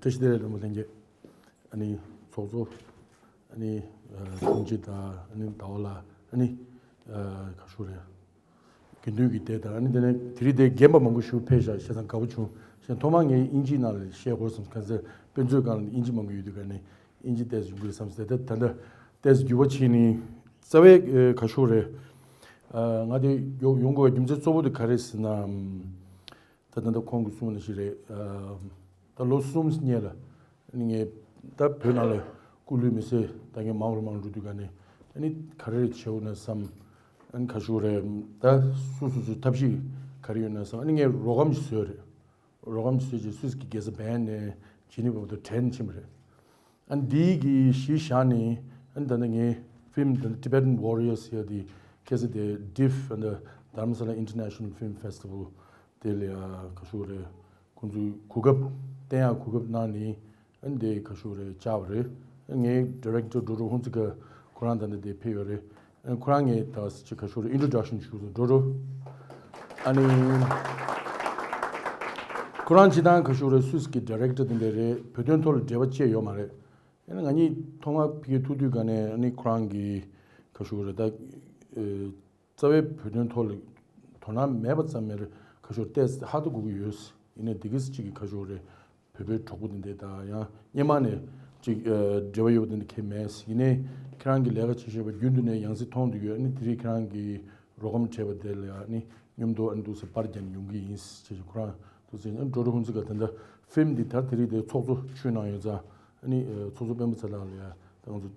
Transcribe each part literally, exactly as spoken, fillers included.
བཀྲ་ཤིས་བདེ་ལེགས། བློན་པོ་ལྷན་རྒྱས། ཨ་ནི་ཚོགས་གཙོ། ཨ་ནི་ཨ་དྲུང་ཆེ་དང་། ཨ་ནི་ཟླ་བ་ལགས། ཨ་ནི་ཨ་ག་ཞུ་རེད། དགེ་འདུན་གྱི་སྡེ་དང་། ཨ་ནི་དེ་ནས་དེ་རིང་དེ་རྒན་པ་མང་པོ་ཞིག་ཕེབས་ཤག་བྱས་ཙང་དགའ་པོ་བྱུང་། བྱས་ཙང་ཐོག་མར་ངས་དབྱིན་ཇིའི་ནང་ལ་བཤད་དགོས་བསམ། ག་ཚོད་དཔེ་མཛོད་སྒང་ལ་དབྱིན་ཇི་མང་པོ་ཡོད་དུས་ག་ནས་དབྱིན་ཇི་ཏོག་ཙམ་ཡོང་གི་རེད་བསམ་སྟེ། ད་ད་ལྟ་ཏོག་ཙམ་འགྱུར་བ་ཕྱིན་ནས། རྩ་བའི་ཨ་ག་ཞུ་རེད། ཨ་ང་དེ་ཡོང་ཡོང་དགོས་པའི་རྒྱུ་མཚན་གཙོ་བོ་དེ་ག་རེ་ཟེར་ན། ད་ད་ལྟ་ཁོང་གིས་གསུངས་པ་ནང་བཞིན་རེད། ཨ་ད་ལོ་གསུམ་སྔོན་ལ་ངས་ད་བོད་ནང་ལ་སྐུ་ལུས་མེ་སྲེག་ད་ངས་མང་རུ་མང་རུ་འགྲོ་དུས་ག་ནས། ཨ་ནི་ག་རེ་བྱེད་འོ་ན་བསམ། ཨ་ནི་ག་ཞུ་རེད། ད་སུ་སུ་སུ་ཐབས་ཤེས་ག་རེ་ཡོད་ན་བསམ། ཨ་ནི་ངས་རོགས་སྒམ་ཞིག་བཟོས་རེད། རོགས་སྒམ་ཞིག་བཟོས་རྗེས་སུད་སི་གི་རྒྱལ་ས་བྷན་ནས་ཇི་ནི་ཝ་བར་དུ་དྲན་ཕྱིན་པ་རེད། ཨ་ནི་འདིའི་གི་གཞི་བཞག་ནས། ཨ་ནི་ད་ལྟ་ངའི་ཕིལམ་ད་ལྟ་Tibetan Warriors ཟེར་ཡ་དེ་ཁ་སང་དེ་ཌིབ་ཨ་ནི་Dharamsala International Film Festival དེ་ལ་ཡ་ག་ཞུ་རེད། ཁོང་ཚོས་གོ་སྐབས་བསྟན་ཡག་གོ་སྐབས་གནང་ནས། ཨ་ནི་དེ་ག་ཞུ་རེད། བཅར་བ་རེད། ངའི་ཌི་རེག་ཊར་ཌོག་ཊར་ཧུན་ཙི་ཀ་ཁོ་རང་ད་ལྟ་དེ་ཕེབས་ཡོད་རེད། ཨ་ནི་ཁོ་རང་ངས་ད་ཅིག་ག་ཞུ་རེད། ཨིན་ཊྲོ་ཌག་ཤན་ཞུ་ཟེར། ཌོག་ཊར། ཨ་ནི་ཁོ་རང་སྤྱིར་བཏང་ག་ཞུ་རེད། སུད་སི་གི་ཌི་རེག་ཊར་དེ་འདྲ་རེད། བོད་དོན་ཐོག་ལ་འབྲེལ་བ་བཅས་ཡོད་མ་རེད། ཨ་ནི་ང་གཉིས་ཐོག་མར་ཕ་གིར་ཐུག་དུས་ག་ནས། ཨ་ནི་ཁོ་རང་གིས་ག་ཞུ་རེད། ད་ཨ་རྩ་བའི་བོད་དོན་ཐོག་ལ་དོ་སྣང་མེད་པ་ཙམ་མིན་པར་ག་ཞུ་རེད། ཏོག་ཙམ་ཧ་ཏུ་གོ་གི་ཡོད། ཡིན་ནའི་འདི་ག་ཅིག་གི་ག་ཞུ་རེད། བོད་པའི་གྲོགས་པོ་དེ་འདྲ་དང་ཡང་སྔོན་མ་ནས་ཅིག་ཨ་འབྲེལ་བ་ཡོད་པ་དེ་འདྲ་གང་ཡང་མེད། ཡིན་ནའི་ཁྱེད་རང་གིས་ལས་ཀ་བྱེད་བཞིན་པ་རྒྱུན་དུ་ནས་ཡང་སེ་མཐོང་བསྡད་ཡོད། ཨ་ནི་དེ་རིང་ཁྱེད་རང་གིས་རོགས་སྒམ་སྤྲད་པ་དེ་ལ་ཡང་ཨ་ནི་མཉམ་དུ་ཨ་ནི་འདུག་སེ་པར་རྒྱག་ནས་ཡོང་གི་ཡིན་ཟེར་ཁོ་རང་འདུག་སེ། ཨ་ནི་ཌོག་ཊར་ཧུན་ཙི་ཀ་ད་ལྟ་ཕིལམ་འདི་ད་དེ་རིང་དེ་ཚོགས་གཙོ་མཆོག་གནང་ཡོད་ཙང་། ཨ་ནི་ཨ་ཚོགས་གཙོ་སྤེན་པ་ཚེ་ལགས་ལ་ཡང་ད་ང་ཚོ་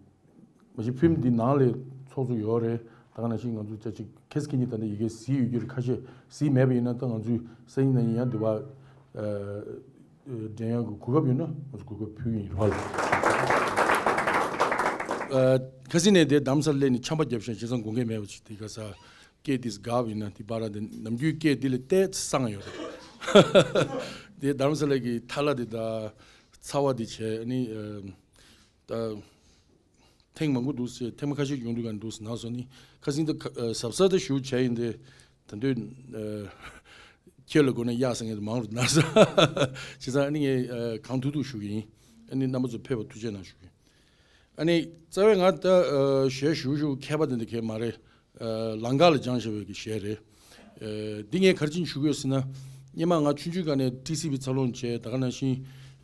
མ་གཞི་ཕིལམ་འདི་ནང་ལ་ཚོགས་གཙོ་ཡོད་རེད། ད་ག་ནང་བཞིན་ང་ཚོ་ཅ་ཅིག་ཁ་སང་ཁ་ཉིན་ད་ལྟ་ཡི་གེ་གཟིགས་ཡོད་ཀྱི་རེད། ཁ་ཤས་གཟིགས་མེད་པ་ཡིན་ན། ད་ང་ཚོའི་སང་ཉིན་གནངས་ཉིན་ཡང་འདི་བ་ཨ་ཨ་འགྲན་ཡག་གི་གོ་སྐབས་ཡོད་ན་ང་ཚོ་གོ་སྐབས་ཕུལ་གྱི་ཡིན་རེད་བ། ཨ་ཁ་སང་ནས་དེ་རྡ་རམ་ས་ལ་སླེབས་ནས་ཆམ་པ་བརྒྱབ་ཤག་བྱས་ཙང་དགོངས་འགལ་མེད་པ་ཅིག་དེ་ག་ས་སྐད་དེ་དགའ་བ་ཡིན་ན། དེ་བར་དེ་ནམ་རྒྱུན་སྐད་དེ་ལས་ཏོག་ཙམ་སངས་ཡོད་རེད། དེ་རྡ་རམ་ས་ལ་གི་ཐལ་བ་དེ་དང་ཚ་བ་དེ་བྱས། ཨ་ནི་ཨ་ད། ཐེངས་མང་པོ་འདུག་སེ། ཐེངས་མ་ཁ་ཤས་ཡོང་དུས་ག་འདུག་སེ་ན་སོང་ནི། ཁ་སང་ད་གཟབ་གཟབ་ད་ཞུ་བྱས་ཡིན་ཏེ། ད་དུང་ཨ་ཁྱེད་ལ་དགོས་ན་གཡག་ཟ་མཁན་དེ་མང་རུ་ན་ས། བྱས་ཙང་ཨ་ནི་ངས་ཨ་གང་ཐུབ་ཐུབ་ཞུ་གི་ཡིན། ཨ་ནི་རྣམ་པ་ཚོ་ཕེབས་པ་ཐུགས་རྗེ་གནང་ཞུ་གི་ཡིན། ཨ་ནི་རྩ་བའི་ང་ད་ཨ་གཞས་ཞུ་ཞུ་མཁས་པ་དེ་འདྲ་གང་ཡང་མ་རེད། ཨ་ལམ་ཁ་ལ་སྦྱངས་བཞག་པའི་གི་གཞས་རེད། ཨ་འདི་ངས་ག་རེ་བྱས་ནས་ཞུ་གི་ཡོད་ཟེར་ན། སྔོན་མ་ང་ཆུང་ཆུང་སྒང་ནས་ཊི་སི་ཝི་འཚར་ལོངས་བྱས། ད་ག་ནང་བཞིན་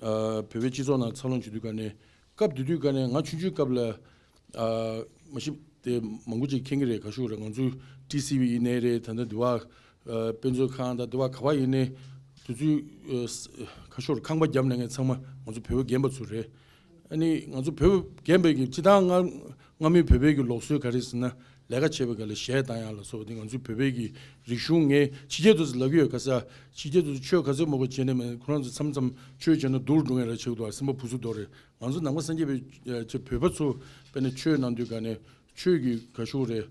ཨ་བོད་པའི་སྤྱི་ཚོགས་ནང་འཚར་ལོངས་བྱེད་དུས་ག་ནས། སྐབས་དེ་དུས་ག་ནས་ང་ཆུང་ཆུང་སྐབས་ལ་ཨ་མ་གཞི་དེ་མང་པོ་ཅིག་མཁྱེན་གྱི་རེད། ག་ཞུ་རེད། ང་ཚོའི་ཊི་སི་ཝི་ཡིན་ནའི་རེད། ད་ལྟ་འདི་བ་ཨ་དཔེ་མཛོད་ཁང་དང་འདི་བ་ག་བ་ཡིན་ནའི་དེ་ཚོའི་ཨ་ག་ཞུ་རེད། ཁང་པ་བརྒྱབ་ནས་ངས་ཚང་མ་ང་ཚོ་བོད་པ་རྒན་པ་ཚོ་རེད། ཨ་ནི་ང་ཚོ་བོད་པ་རྒན་པའི་གི་སྤྱིར་བཏང་སྔ་སྔ་མོའི་བོད་པའི་གི་ལུགས་སྲོལ་ག་རེ་ཟེར་ན། ལས་ཀ་བྱེད་པའི་སྒང་ལ་གཞས་བཏང་ཡག་ལ་སོགས་པ་དེ་ང་ཚོའི་བོད་པའི་གི་རིག་གཞུང་། ངས་ཕྱི་རྒྱལ་དུ་ལབ་ཀྱི་ཡོད། ག་ས་ཕྱི་རྒྱལ་དུ་ཆོས་ག་ཚོད་མང་པོ་བྱས་ནས་མེད། ཁོ་རང་ཚོ་མཚམས་མཚམས་ཆོས་བྱས་ན་སྡུག་རུ་འགྲོ་མཁན་རེ་ཆགས་འདུག་སེམས་པ་སྦུ་སུབ་འདུག་རེད། ང་ཚོ་ནང་པ་སངས་རྒྱས་པའི་ཨ་ཅིག་བོད་པ་ཚོ་དཔེར་ན་ཆོས་གནང་དུས་ག་ནས་ཆོས་ཀྱི་ག་ཞུ་རེད།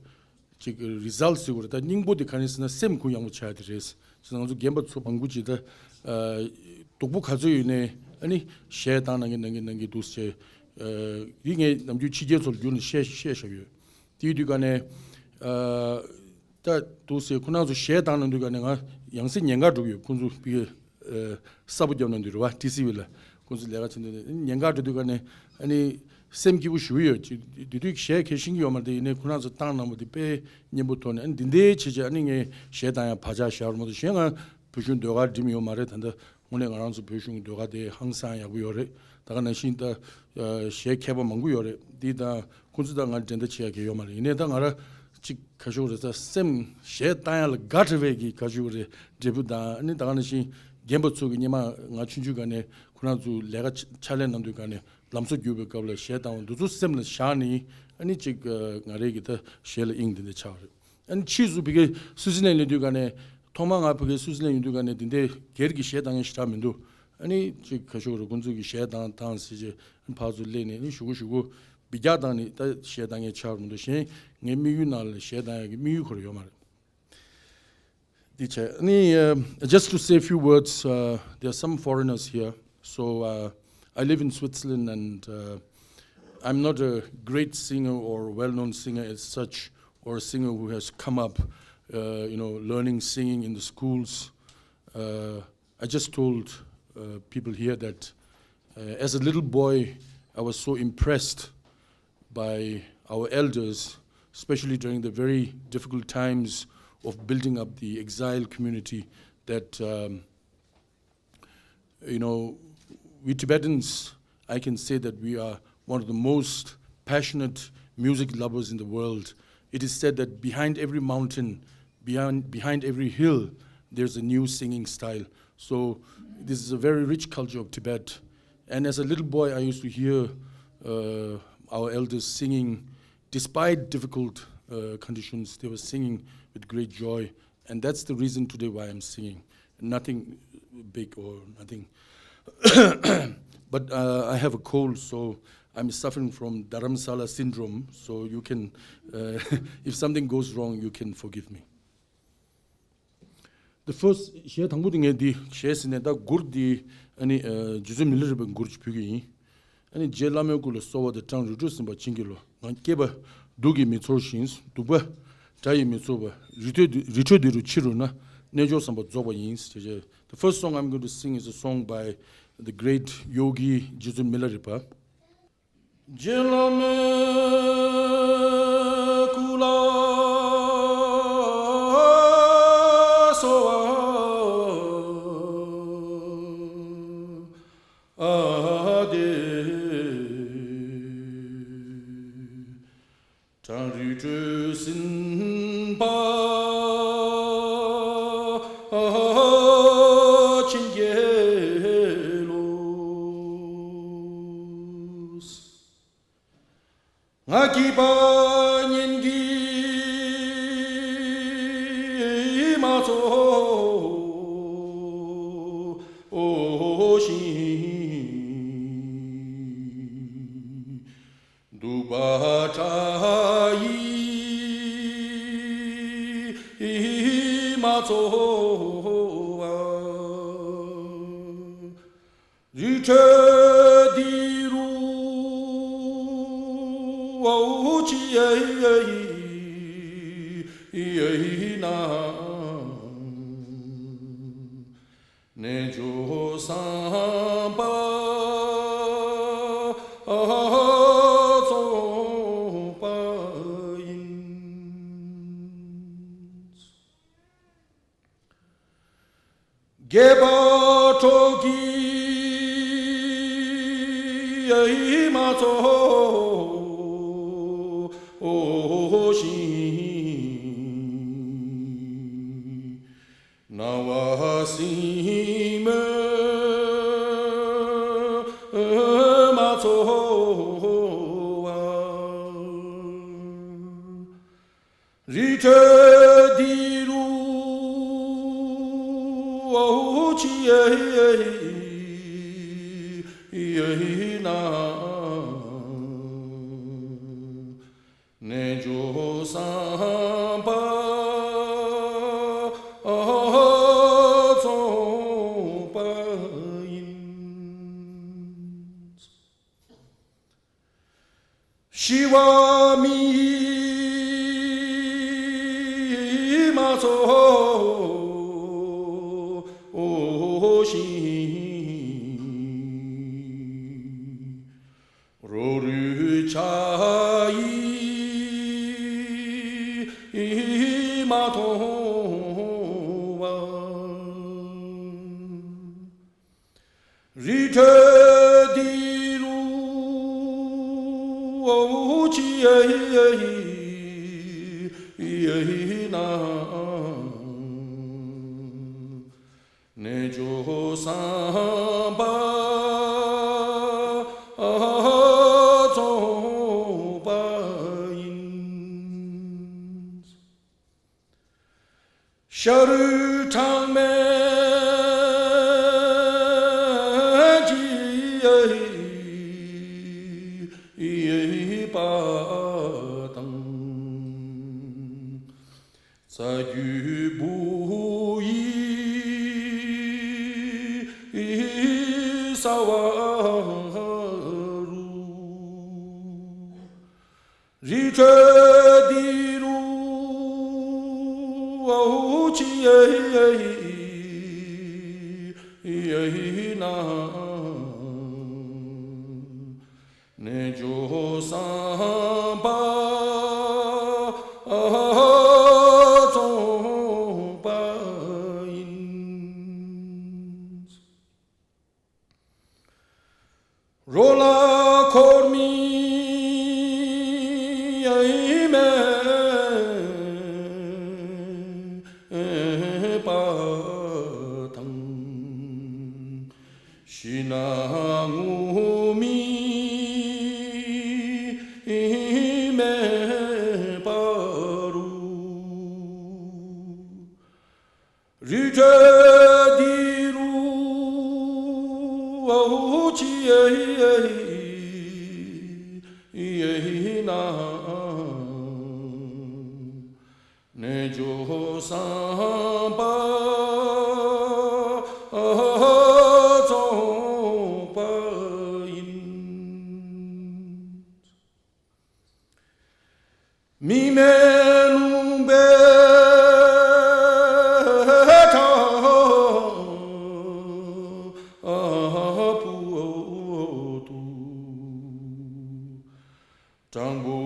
ཅིག་རི་ཛལ་ཊི་ཟེར་དགོས་རེད། ད་སྙིང་པོ་དེ་ག་རེ་ཟེར་ན་སེམས་གུ་ཡངས་པོ་ཆགས་དེ་རེད། ང་ཚོ་རྒན་པ་ཚོ་མང་པོ་ཅིག་ད་ཨ་སྡུག་པོ་ག་ཚོད་ཡོད་ནའི་ཨ་ནི་གཞས་བཏང་གནང་གི་གནང་གི་གནང་གི་འདུག་ཟེར། ཨ་འདི་ངས་ནམ་རྒྱུན་ཕྱི་རྒྱལ་ཚོར་བསྒྱུར་ནས་བཤད་བཤད་བཞག་ཡོད། དེའི་དུས་ག་ནས་ཨ་ད་འདུག་སེ་ཁོ་རང་ཚོ་གཞས་བཏང་གནང་དུས་ག་ནས་ང་ཡང་སེ་ཉེན་ཁ་འགྲོ་གི་ཡོད། ཁོང་ཚོ་པི་ཨ་གསལ་པོ་བརྒྱབ་གནང་དུས་རེད་བ། ཊི་སི་ཝི་ལ་ཁོང་ཚོ་ལས་ཀ་བྱེད་དུས་ཉེན་ཁ་འགྲོ་དུས་ག་ནས་ཨ་ནི་སེམས་སྐྱིད་པོ་ཞུ་གི་ཡོད། ཅིག་དེ་དུས་གཞས་གང་ཤེས་ཀྱི་ཡོད་མ་རེད། དེ་ཡིན་ནའི་ཁོ་རང་ཚོ་བཏང་གནང་བ་དེ་དཔེ་སྙན་པོ་ཐོག་ནས། ཨ་ནི་འདི་འདྲའི་བྱས་བྱས་ཨ་ནི་ངས་གཞས་བཏང་ཡག་བག་ཆགས་བཞག་རེད་མ་གཏོགས། གཞན་ང་བོད་གཞུང་ཟློས་གར་འགྲིམས་ཡོད་མ་རེད། ད་ལྟ་དངོས་གནས་ང་རང་ཚོ་བོད་གཞུང་གི་ཟློས་གར་དེ་ཧང་སང་ཡག་པོ་ཡོད་རེད། ད་ག་ནང་བཞིན་ད་ཨ་གཞས་མཁས་པ་མང་པོ་ཡོད་རེད། འདི་དང་ཁོང་ཚོ་དང་ང་འགྲན་ཟླ་བྱེད་ཡག་གི་ཡོད་མ་རེད། ཡིན་ནའི་ད་ང་རང་ཅིག་ག་ཞུ་རེད། ད་སེམས་གཞས་བཏང་ཡག་ལ་དགའ་བྲལ་བའི་གི་ག་ཞུ་རེད། འབྲས་བུ་དང་། ཨ་ནི་ད་ག་ནང་བཞིན་རྒན་པ་ཚོ་གི་སྔོན་མ་ང་ཆུང་ཆུང་སྒང་ནས་ཁོ་རང་ཚོ་ལས་ཀ་ཕྱག་ལས་གནང་དུས་སྒང་ནས་ལམ་སང་བརྒྱུད་པའི་སྐབས་ལ་གཞས་བཏང་བ་འདི་ཚོ་སེམས་ལ་བཞག་ནས། ཨ་ནི་ཅིག་ཨ་ང་རའི་གི་ད་གཞས་ལ་དབྱིངས་དེ་འདྲ་ཆགས་པ་རེད། ཨ་ནི་ཕྱིས་སུ་ཕ་གིར་སུའི་ཙི་ལན་སླེབས་དུས་ག་ནས། ཐོག་མར་ང་ཕ་གིར་སུའི་ཙི་ལན་ཡོང་དུས་ག་ནས་འདི་འདྲའི་སྒེར་གྱི་གཞས་བཏང་མཁན་ཞེ་དྲག་མི་འདུག་ཨ་ནི་ཅིག་ག་ཞུ་རེད། ཁོང་ཚོ་གི་གཞས་བཏང་བཏང་ཟེར་བྱས་ཕར་ཚུར་སླེབས་ནས་ཨ་ནི་གཞུག་གུ་གཞུག་གུ་འབུད་རྒྱག་བཏང་ནས་ད་གཞས་བཏང་མཁན་ཆགས་པ་མི་འདུག་གཞན་ངའི་དམིགས་ཡུལ་ནང་ལ་གཞས་བཏང་ཡག་གི་དམིགས་ཡུལ་ཁོ་རང་ཡོད་མ་རེད། འདི་བྱས་ནི། Uh, just to say a few words, uh, there are some foreigners here. So uh, I live in Switzerland, and uh, I'm not a great singer or well-known singer as such, or a singer who has come up, uh, you know, learning singing in the schools. Uh, I just told uh, people here that Uh, as a little boy, I was so impressed by our elders, especially during the very difficult times of building up the exile community, that, um, you know, we Tibetans, I can say that we are one of the most passionate music lovers in the world. It is said that behind every mountain, behind, behind every hill, there's a new singing style. So this is a very rich culture of Tibet. And as a little boy, I used to hear, uh, our elders singing. Despite difficult, uh, conditions, they were singing with great joy. And that's the reason today why I'm singing. Nothing big or nothing. But, uh, I have a cold, so I'm suffering from Dharamsala syndrome. So you can, uh, if something goes wrong, you can forgive me. The first, གཞས་དང་པོ་དེ་ངས་འདི་གཞས་ཟིན་ནས། ད་མགུར་འདི་ཨ་ནི་རྗེ་བཙུན་མི་ལ་རས་པའི་མགུར་ཅིག་ཕུལ་གྱི་ཡིན། ཨ་ནི་རྗེ་བླ་མའི་སྐུ་ལ་གསོལ་བ་འདེབས། སྤྲང་རི་ཁྲོད་སེམས་དཔའ་བྱིན་གྱིས་རློབས། ང་སྐྱེས་པ་སྡུག་གིས་མི་ཚོར་ཞིང་། སྡུག་པ་དགྲ་ཡིས་མི་ཚོར་བ། རི་ཁྲོད་འདི་རི་ཁྲོད་འདི་རུ་འཆི་རུང་ན། རྣལ་འབྱོར་བསམ་པ་རྫོགས་པ་ཡིན། ཞེས་བྱས། The first song I'm going to sing is a song by the great yogi རྗེ་བཙུན་མི་ལ་རས་པ། རྗེ་བླ་མའི་སྐུ་ལ་གསོལ་བ་འདེབས། སྤྲང་རི་ཁྲོད་སེམས་དཔའ་བྱིན་གྱིས་རློབས། ང་སྐྱེས་པ་གཉེན་གྱིས་མ་ཚོར་ཞིང་། སྡུག་པ་དགྲ་ཡིས་མ་ཚོར་བ། རི་ཁྲོད་འདི་རུ་འཆི་ན། རྣལ་འབྱོར་བསམ་པ་རྫོགས་པ་ཡིན། རྒས་པ་གྲོགས་ཀྱིས་མ་ཚོར་ཞིང་། ན་བ་སྲིང་མོས་མ་ཚོར་བ། རི་ཁྲོད་འདི་རུ་འཆི་ན། རྣལ་འབྱོར་བསམ་པ་རྫོགས་པ་ཡིན། ཤི་བ་མིས་མ་ཚོར་ཞིང་། རོ་རུ་ཆ་ཡིས་མ་མཐོང་བ། རི་ཁྲོད་འདི་རུ་འཆི་ན། རྣལ་འབྱོར་བསམ་པ་རྫོགས་པ་ཡིན། ཤ་རུས་གྲངས་མེད་ཀྱི་པ་དང་། རྩ་རྒྱུས་བུ་ཡིས་ཟ་བ་རུ། རི་ཁྲོད་འདི་རུ་འཆི་ན། ཇོ་བསམ་པ་རྫོགས་པ་ཡིན། རོ་ལ་འཁོར་མི་མེད་པ་དང་། ཤི་ན་ངུ་མི་མེད་པ་རུ། རི་ཁྲོད་འདི་རུ་ཨའུ་ཅི་ཨེ་ཨེ་ཨེ་ན། རྣལ་འབྱོར་བསམ་པ་རྫོགས་པ་ཡིན། མིག་སྨན་ལུང་པའི་ཁྲག་ཕུག་ཏུ། སྤྲང་པོ་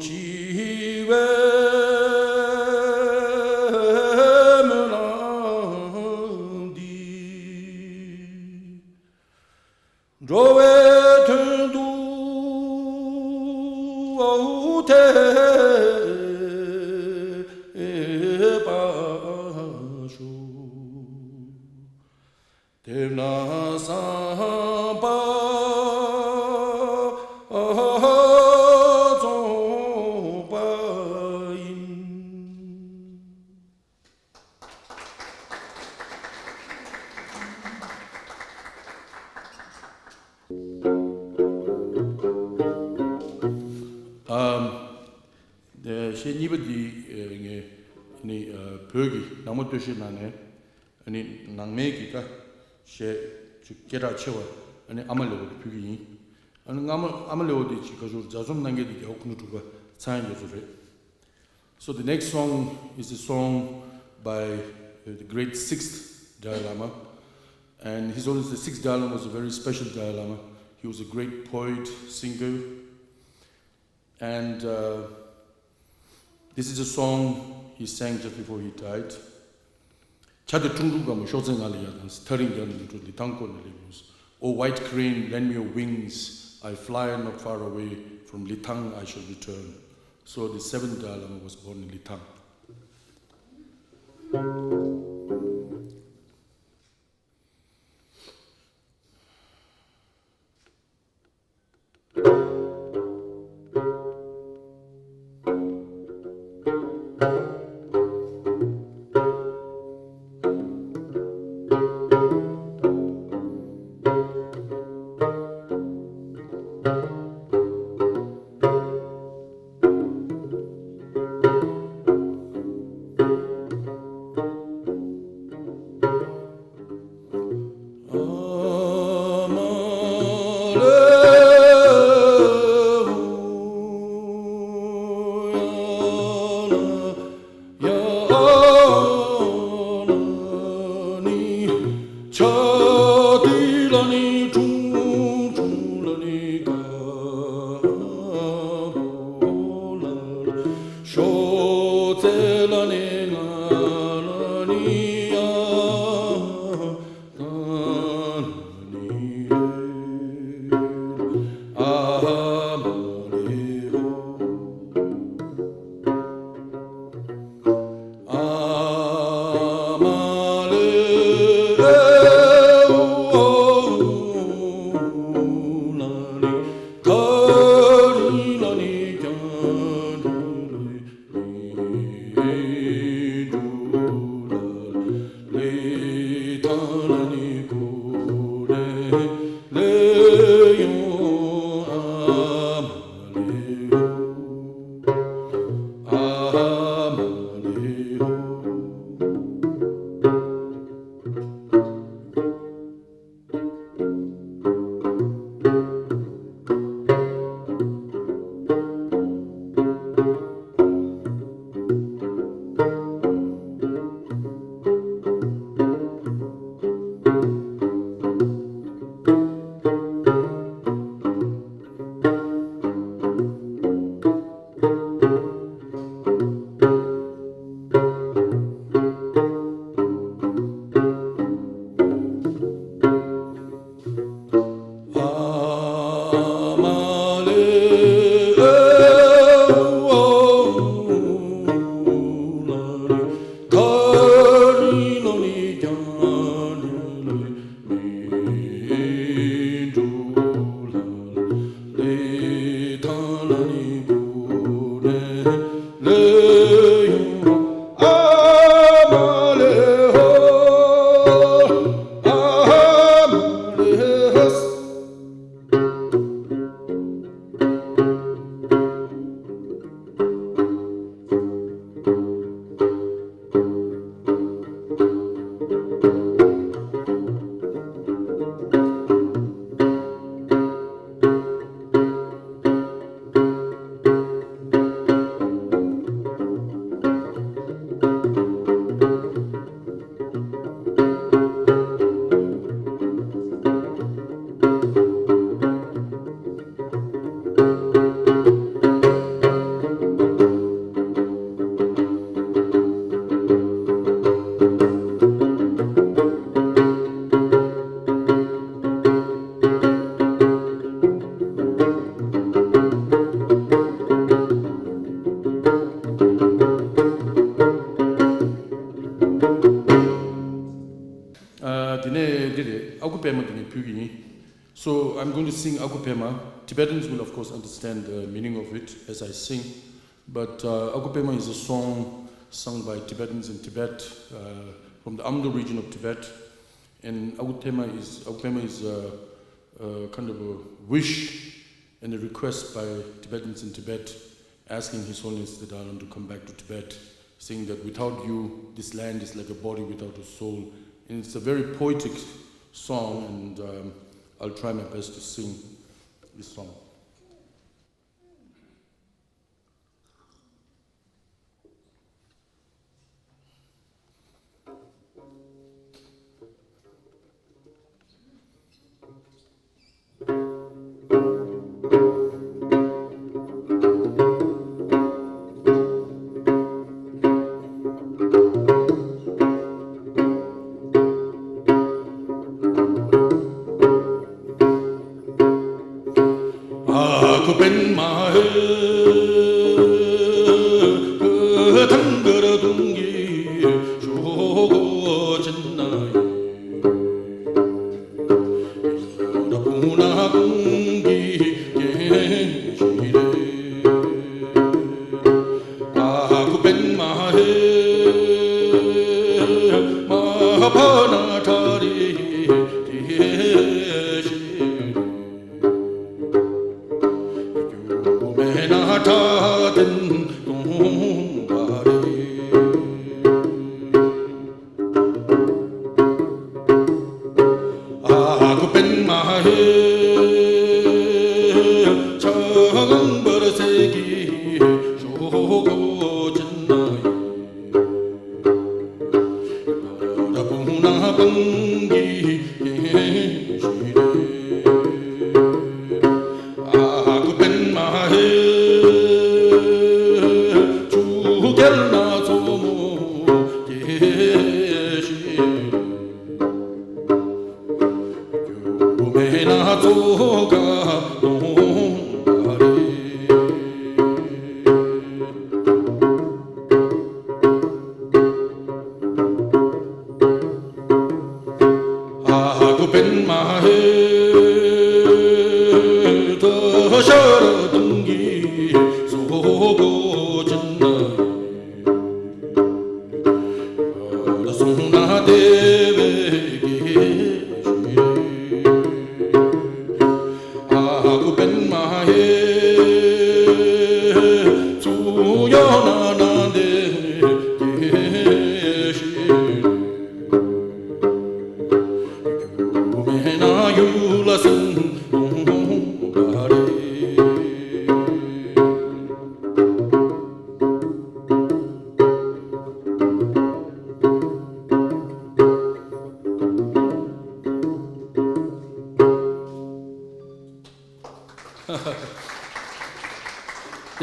འཆི་བའི་སྨོན་ལམ་འདི། འགྲོ་བའི་དོན་དུ་ཐེག་པ་ཤོག། དེས་ན་བསམ་པ་རྫོགས་པ་ཡིན། ཨམ། གཞས་གཉིས་པ་འདི་ངས་ནི་བོད་ཀྱི་ནང་མ་སྟོད་གཞས་ནང་ནས། ཨ་ནི་ནང་མའི་གི་ཀ་གཞས་ཅིག་སྐད་གྲགས་ཆེ་བ། ཨ་ནི་ཨ་མ་ལེའུ་དེ་ཕུལ་གི་ཡིན། ཨ་ནི་སྔ་མ་ཨ་མ་ལེའུ་དེ་ཅིག་ཁ་ཤོར་ལྗགས་རྩོམ་གནང་མཁན་དེ་རྒྱལ་བ་སྐུ་ཕྲེང་དྲུག་པ་ཚངས་དབྱངས་རྒྱ་མཚོ་རེད། So the next song is a song by uh, the great sixth Dalai Lama. And His Holiness the sixth Dalai Lama was a very special Dalai Lama. He was a great poet, singer, And uh, this is a song he sang just before he died. བྱ་དེ་ཁྲུང་ཁྲུང་དཀར་མོ་གཤོག་རྩལ་ངང་ལ་ཡལ་དང་། ཐག་རིང་རྒྱ་ནས་མི་འགྲོ། ལི་ཐང་བསྐོར་ནས་སླེབས་ཡོང་། Oh white crane, lend me your wings. I fly not far away. From Lithang I shall return. So the seventh Dalai Lama was born in Lithang. ཨ། དེ་ནས་འདི་རེད། ཨ་ཁུ་པད་མ་དེ་ནས་ཕུལ་གྱི་ཡིན། So I'm going to sing Akupema. Tibetans will, of course, understand the meaning of it as I sing. But uh, Akupema is a song sung by Tibetans in Tibet uh, from the Amdo region of Tibet. And Akutema is, Akupema is a, a kind of a wish and a request by Tibetans in Tibet, asking His Holiness the Dalai Lama to come back to Tibet, saying that without you, this land is like a body without a soul. And it's a very poetic song, and um, I'll try my best to sing this song.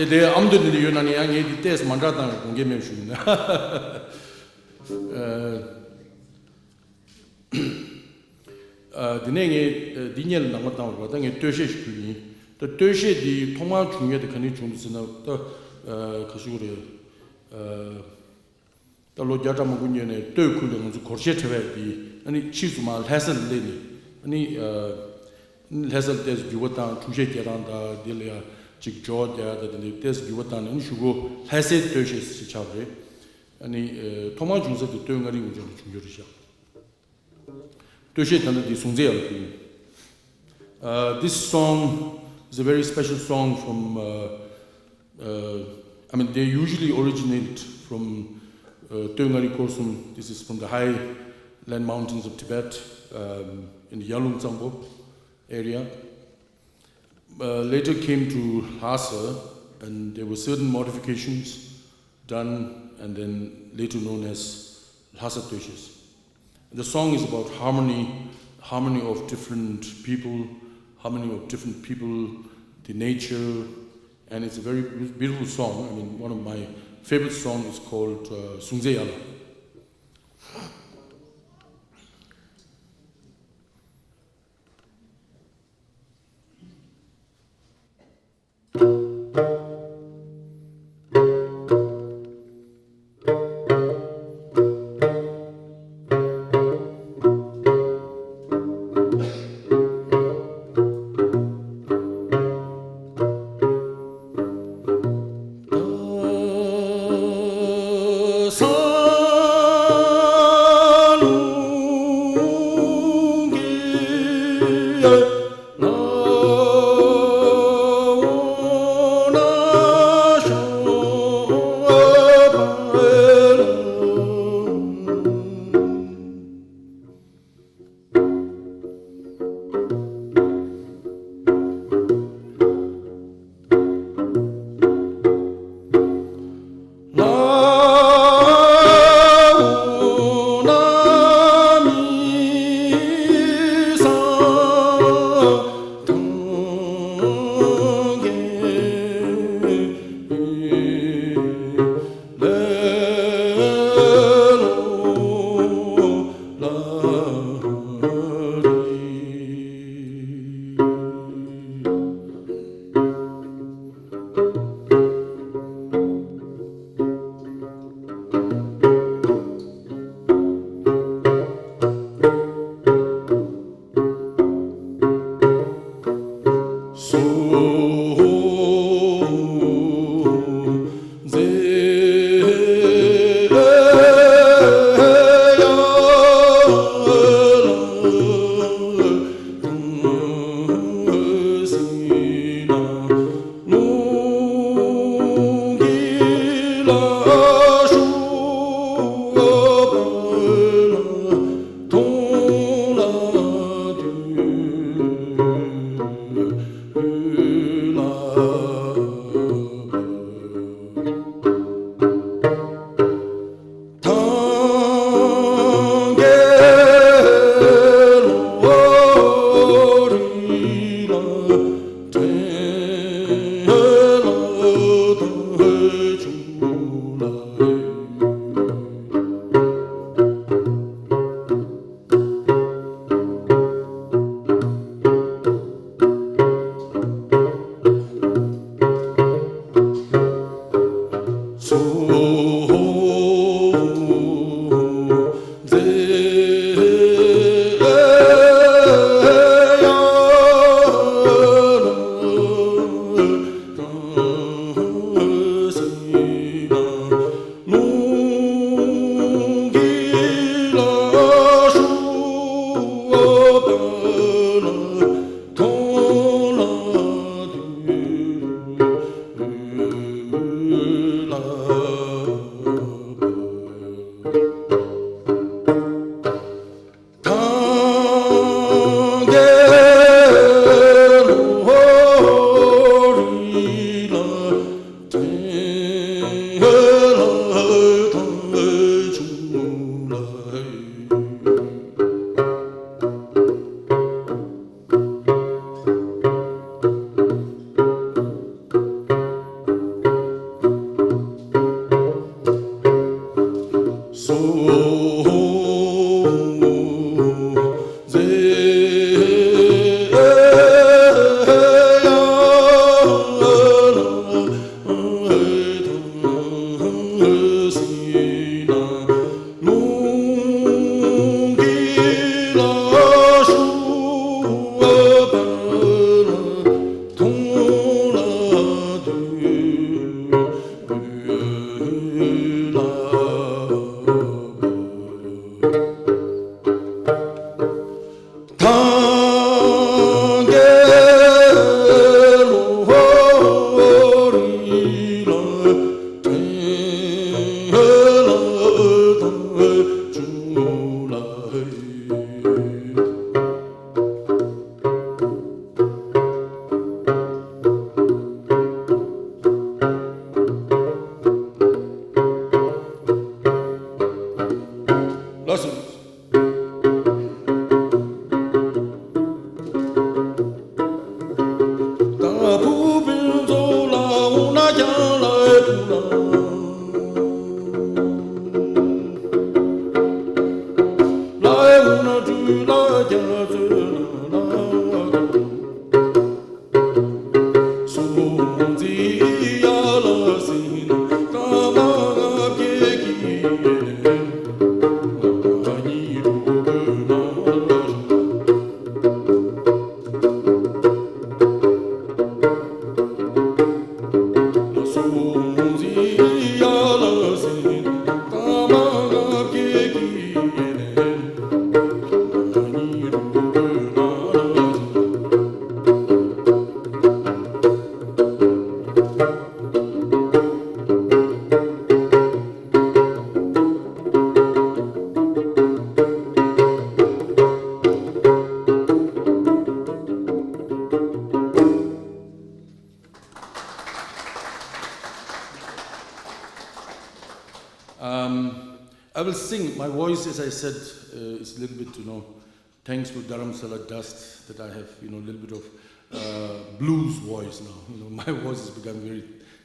དེ་དེ་ཨ་མདོ་འདི་འདྲ་ཡོད་ན་ནི་ཡང་ངས་འདི་ཏོག་ཙམ་མ་འདྲ་བཏང་བའི་དགོངས་འགལ་མེད་ཞུ་ཡིན། ཨ། ཨ། དེ་ནས་ངས་ཨ་འདི་སྙན་ལ་ནང་པ་བཏང་བ་རེད་པ། ད་ངས་སྟོད་གཞས་ཤིག་ཕུལ་གྱི་ཡིན། ད་སྟོད་གཞས་འདི་ཐོག་མར་བྱུང་ཡས་དེ་ག་ནས་བྱུང་འདུག་ཟེར་ན། ད་ཨ་ག་ཞུ་དགོས་རེད། ཨ། ད་ལོ་བརྒྱ་ཕྲག་མང་པོ་སྔོན་ནས་སྟོད་ཁུལ་ལ་ང་ཚོ་སྒོར་གཞས་འཁྲབ་ཡས་དེ། ཨ་ནི་ཕྱིས་སུ་མར་ལྷ་སར་སླེབས་ནས། ཨ་ནི་ལྷ་སར་ཏོག་ཙམ་འགྱུར་བ་བཏང་། འཁྲུག་ཆ་སྐྱེལ་སྟངས་དང་། དེ་ལ་ཡ་ཅིག་སྦྱོར་བ་རྒྱག་ཡ་དང་། དེ་འདྲའི་ཏོག་ཙམ་འགྱུར་བ་བཏང་ནས། ཨ་ནི་གཞུག་གུ་ལྷ་སའི་སྟོད་གཞས་ཞེས་ཆགས་པ་རེད། ཨ་ནི་ཐོག་མར་བྱུང་ས་དེ་སྟོད་མངའ་རིས་ངོས་ཕྱོགས་ནས་བྱུང་རྒྱུ་རེད་ཤག་སྟོད་གཞས་ད་ལྟ་འདི་གཟུང་བརྩི་ཡ་ལ་ཕུལ་ཡིན། Uh, this song is a very special song from, uh, uh, I mean, they usually originate from, uh, Tui Ngari Korsum. This is from the highland mountains of Tibet, um, in the Yalung Tsangpo area. Uh, later came to Lhasa, and there were certain modifications done, and then later known as Lhasa Tuishas. The song is about harmony, harmony of different people, harmony of different people, the nature, and it's a very beau- beautiful song. I mean, one of my favorite songs is called uh, Sungze Yala. Um, I will sing. My voice, as I said, uh, is a little bit, you know, thanks to Dharamsala dust that I have, you know, a little bit of uh, blues voice now. You know, my voice has become very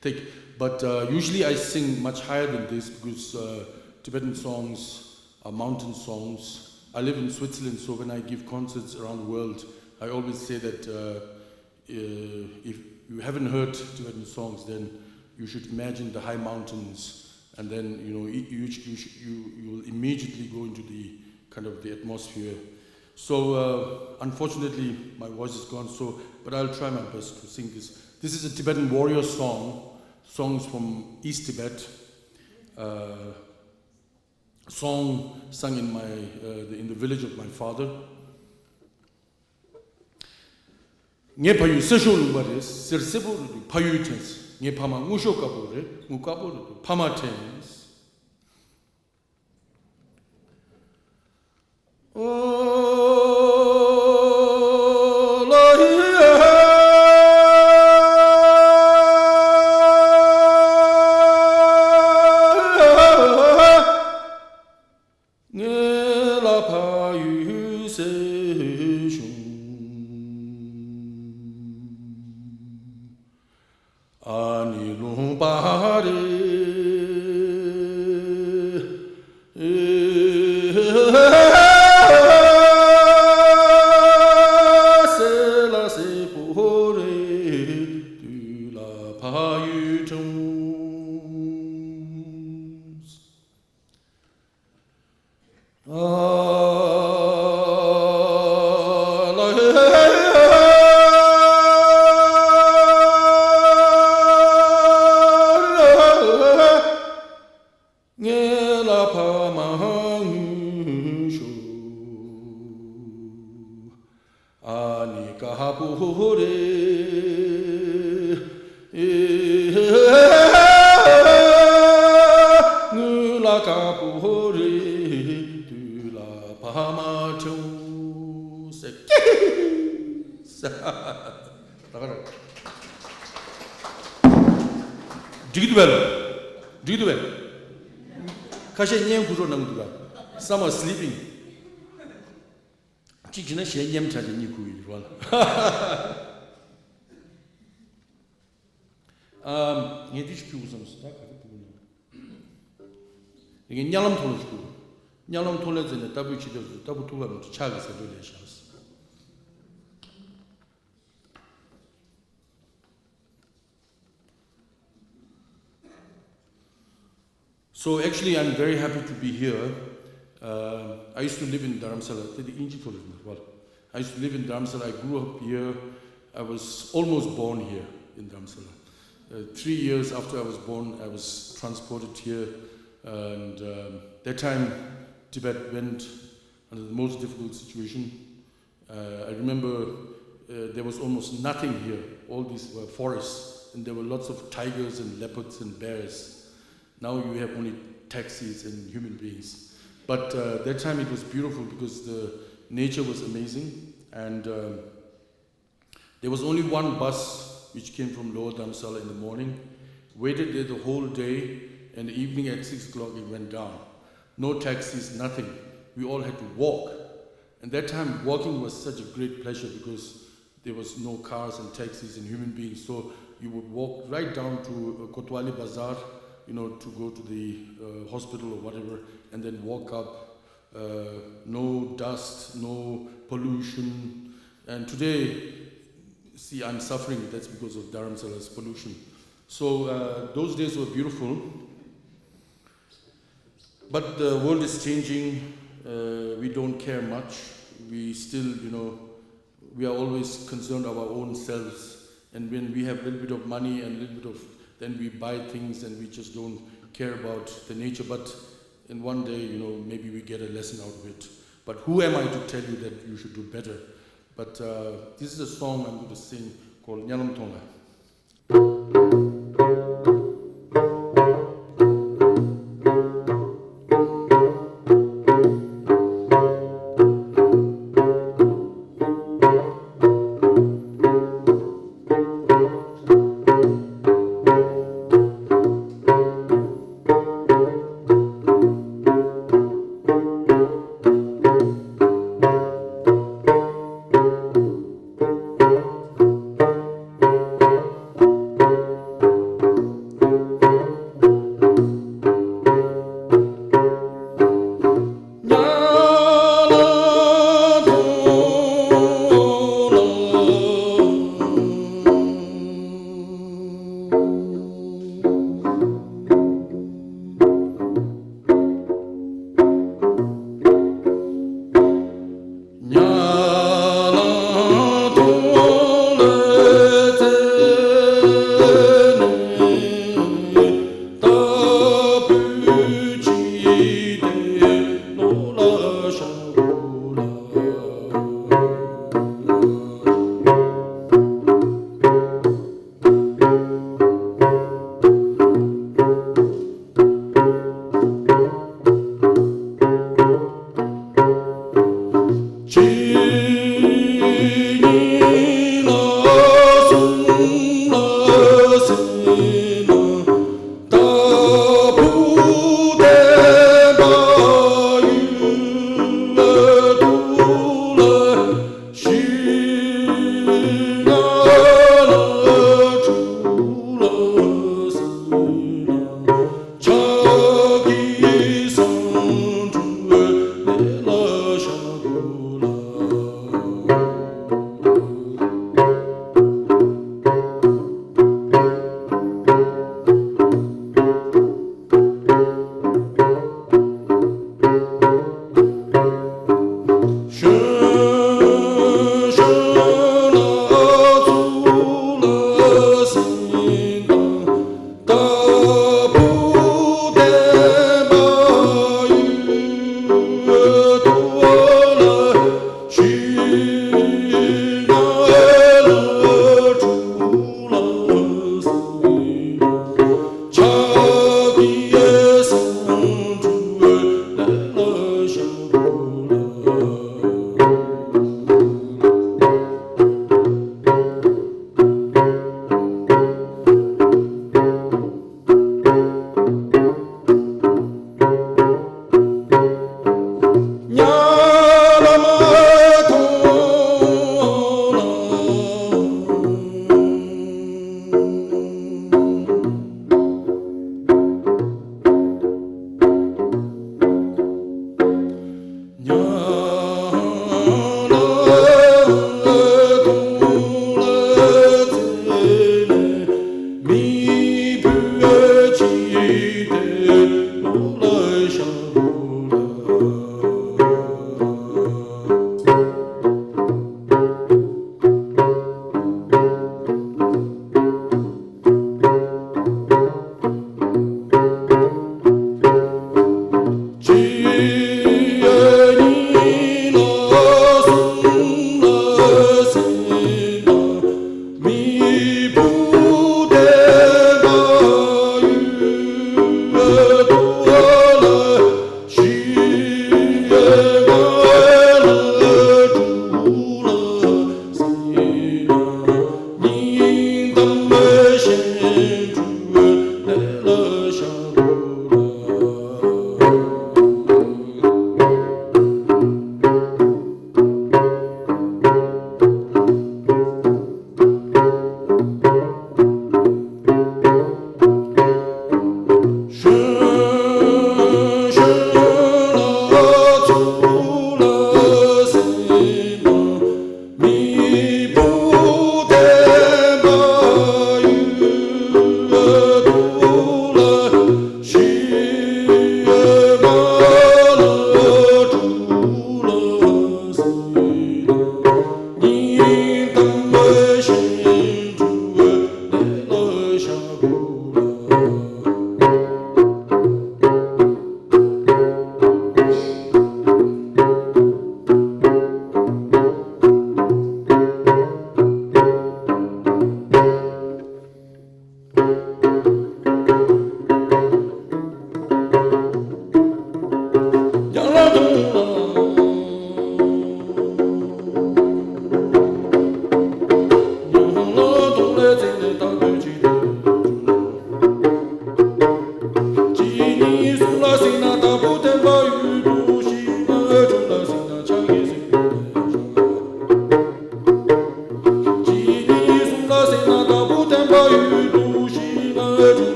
thick. But uh, usually I sing much higher than this because uh, Tibetan songs are mountain songs. I live in Switzerland, so when I give concerts around the world, I always say that uh, uh, if you haven't heard Tibetan songs, then you should imagine the high mountains, and then you know you you you, you, you will immediately go into the kind of the atmosphere. So uh, unfortunately, my voice is gone. So, but I'll try my best to sing this. This is a Tibetan warrior song. Songs from East Tibet. Uh, song sung in my uh, the, in the village of my father. ངའི་ཕ་ཡུལ་སེར་ཤོག་ལུང་པ་རེད། གསེར་སེར་པོ་རེད་འདུག་ཕ་ཡུལ་དྲན། ངའི་ཕ་མ་དངུལ་ཤོག་དཀར་པོ་རེད། དངུལ་དཀར་པོ་རེད་འདུག་ཕ་མ་དྲན། ངེད་ལ་ཕ་ཡུལ་སེར་ཤོག་ཨ་ནི་ལུང་པ་རེད། སེར་ལ་སེར་པོ་རེད། དུས་ལ་ཕ་ཡུལ་དྲན། ངེད་ལ་ཕ་མ་དངུལ་ཤོག་ཨ་ནི་དཀར་པོ་རེད། དངུལ་ལ་དཀར་པོ་རེད། དུས་ལ་ཕ་མ་དྲན། ཟེར་ཀི་ཟེར། ད་ག་རེད། འགྲིག་འདུག་བས་ལ། འགྲིག་འདུག་བས། ཁ་ཤས་བརྙན་བསྐུར་རོགས་གནང་གི་འདུག་ག Some are sleeping. གཅིག་བྱས་ན་གཞས་ཉམས་ཆག་ཅིག་གཉིད་ཁུག་ཡོད་རེད་བ་ལ། ཨམ། ངས་འདི་ཞིག་ཕུལ་དགོས་བསམ་སོང་། ད་ག་རེ་ཕུལ་དགོས་ན། ངས་གཉའ་ལམ་ཐོག་ལ་ཞིག་ཕུལ། གཉའ་ལམ་ཐོག་ལ་ཟེར་ནས་ལྟ་བུ་ཆེ་དེ་ཚོ་ལྟ་བུ་ཐུག་པ་མི་འདུག་ཕྱག་གི་ཟེར་འདོད་ལས་བཞག So actually, I'm very happy to be here. Uh, I used to live in Dharamsala. Tete inji tole na, well, I used to live in Dharamsala. I grew up here. I was almost born here in Dharamsala. Uh, three years after I was born, I was transported here. And um, that time, Tibet went under the most difficult situation. Uh, I remember uh, there was almost nothing here. All these were forests, and there were lots of tigers and leopards and bears. Now you have only taxis and human beings. But uh, that time it was beautiful because the nature was amazing, and um, there was only one bus which came from Lower Dharamsala in the morning, waited there the whole day, and the evening at six o'clock it went down. No taxis, nothing. We all had to walk. And that time, walking was such a great pleasure because there was no cars and taxis and human beings. So you would walk right down to uh, Kotwali Bazar, you know, to go to the uh, hospital or whatever, and then walk up. Uh, no dust, no pollution. And today, see, I'm suffering. That's because of Dharamsala's pollution. So uh, those days were beautiful. But the world is changing. Uh, we don't care much. We still, you know, we are always concerned about our own selves. And when we have a little bit of money and a little bit of, then we buy things and we just don't care about the nature. But in one day, you know, maybe we get a lesson out of it. But who am I to tell you that you should do better? But uh, this is a song I'm going to sing called Nyalam Thongla.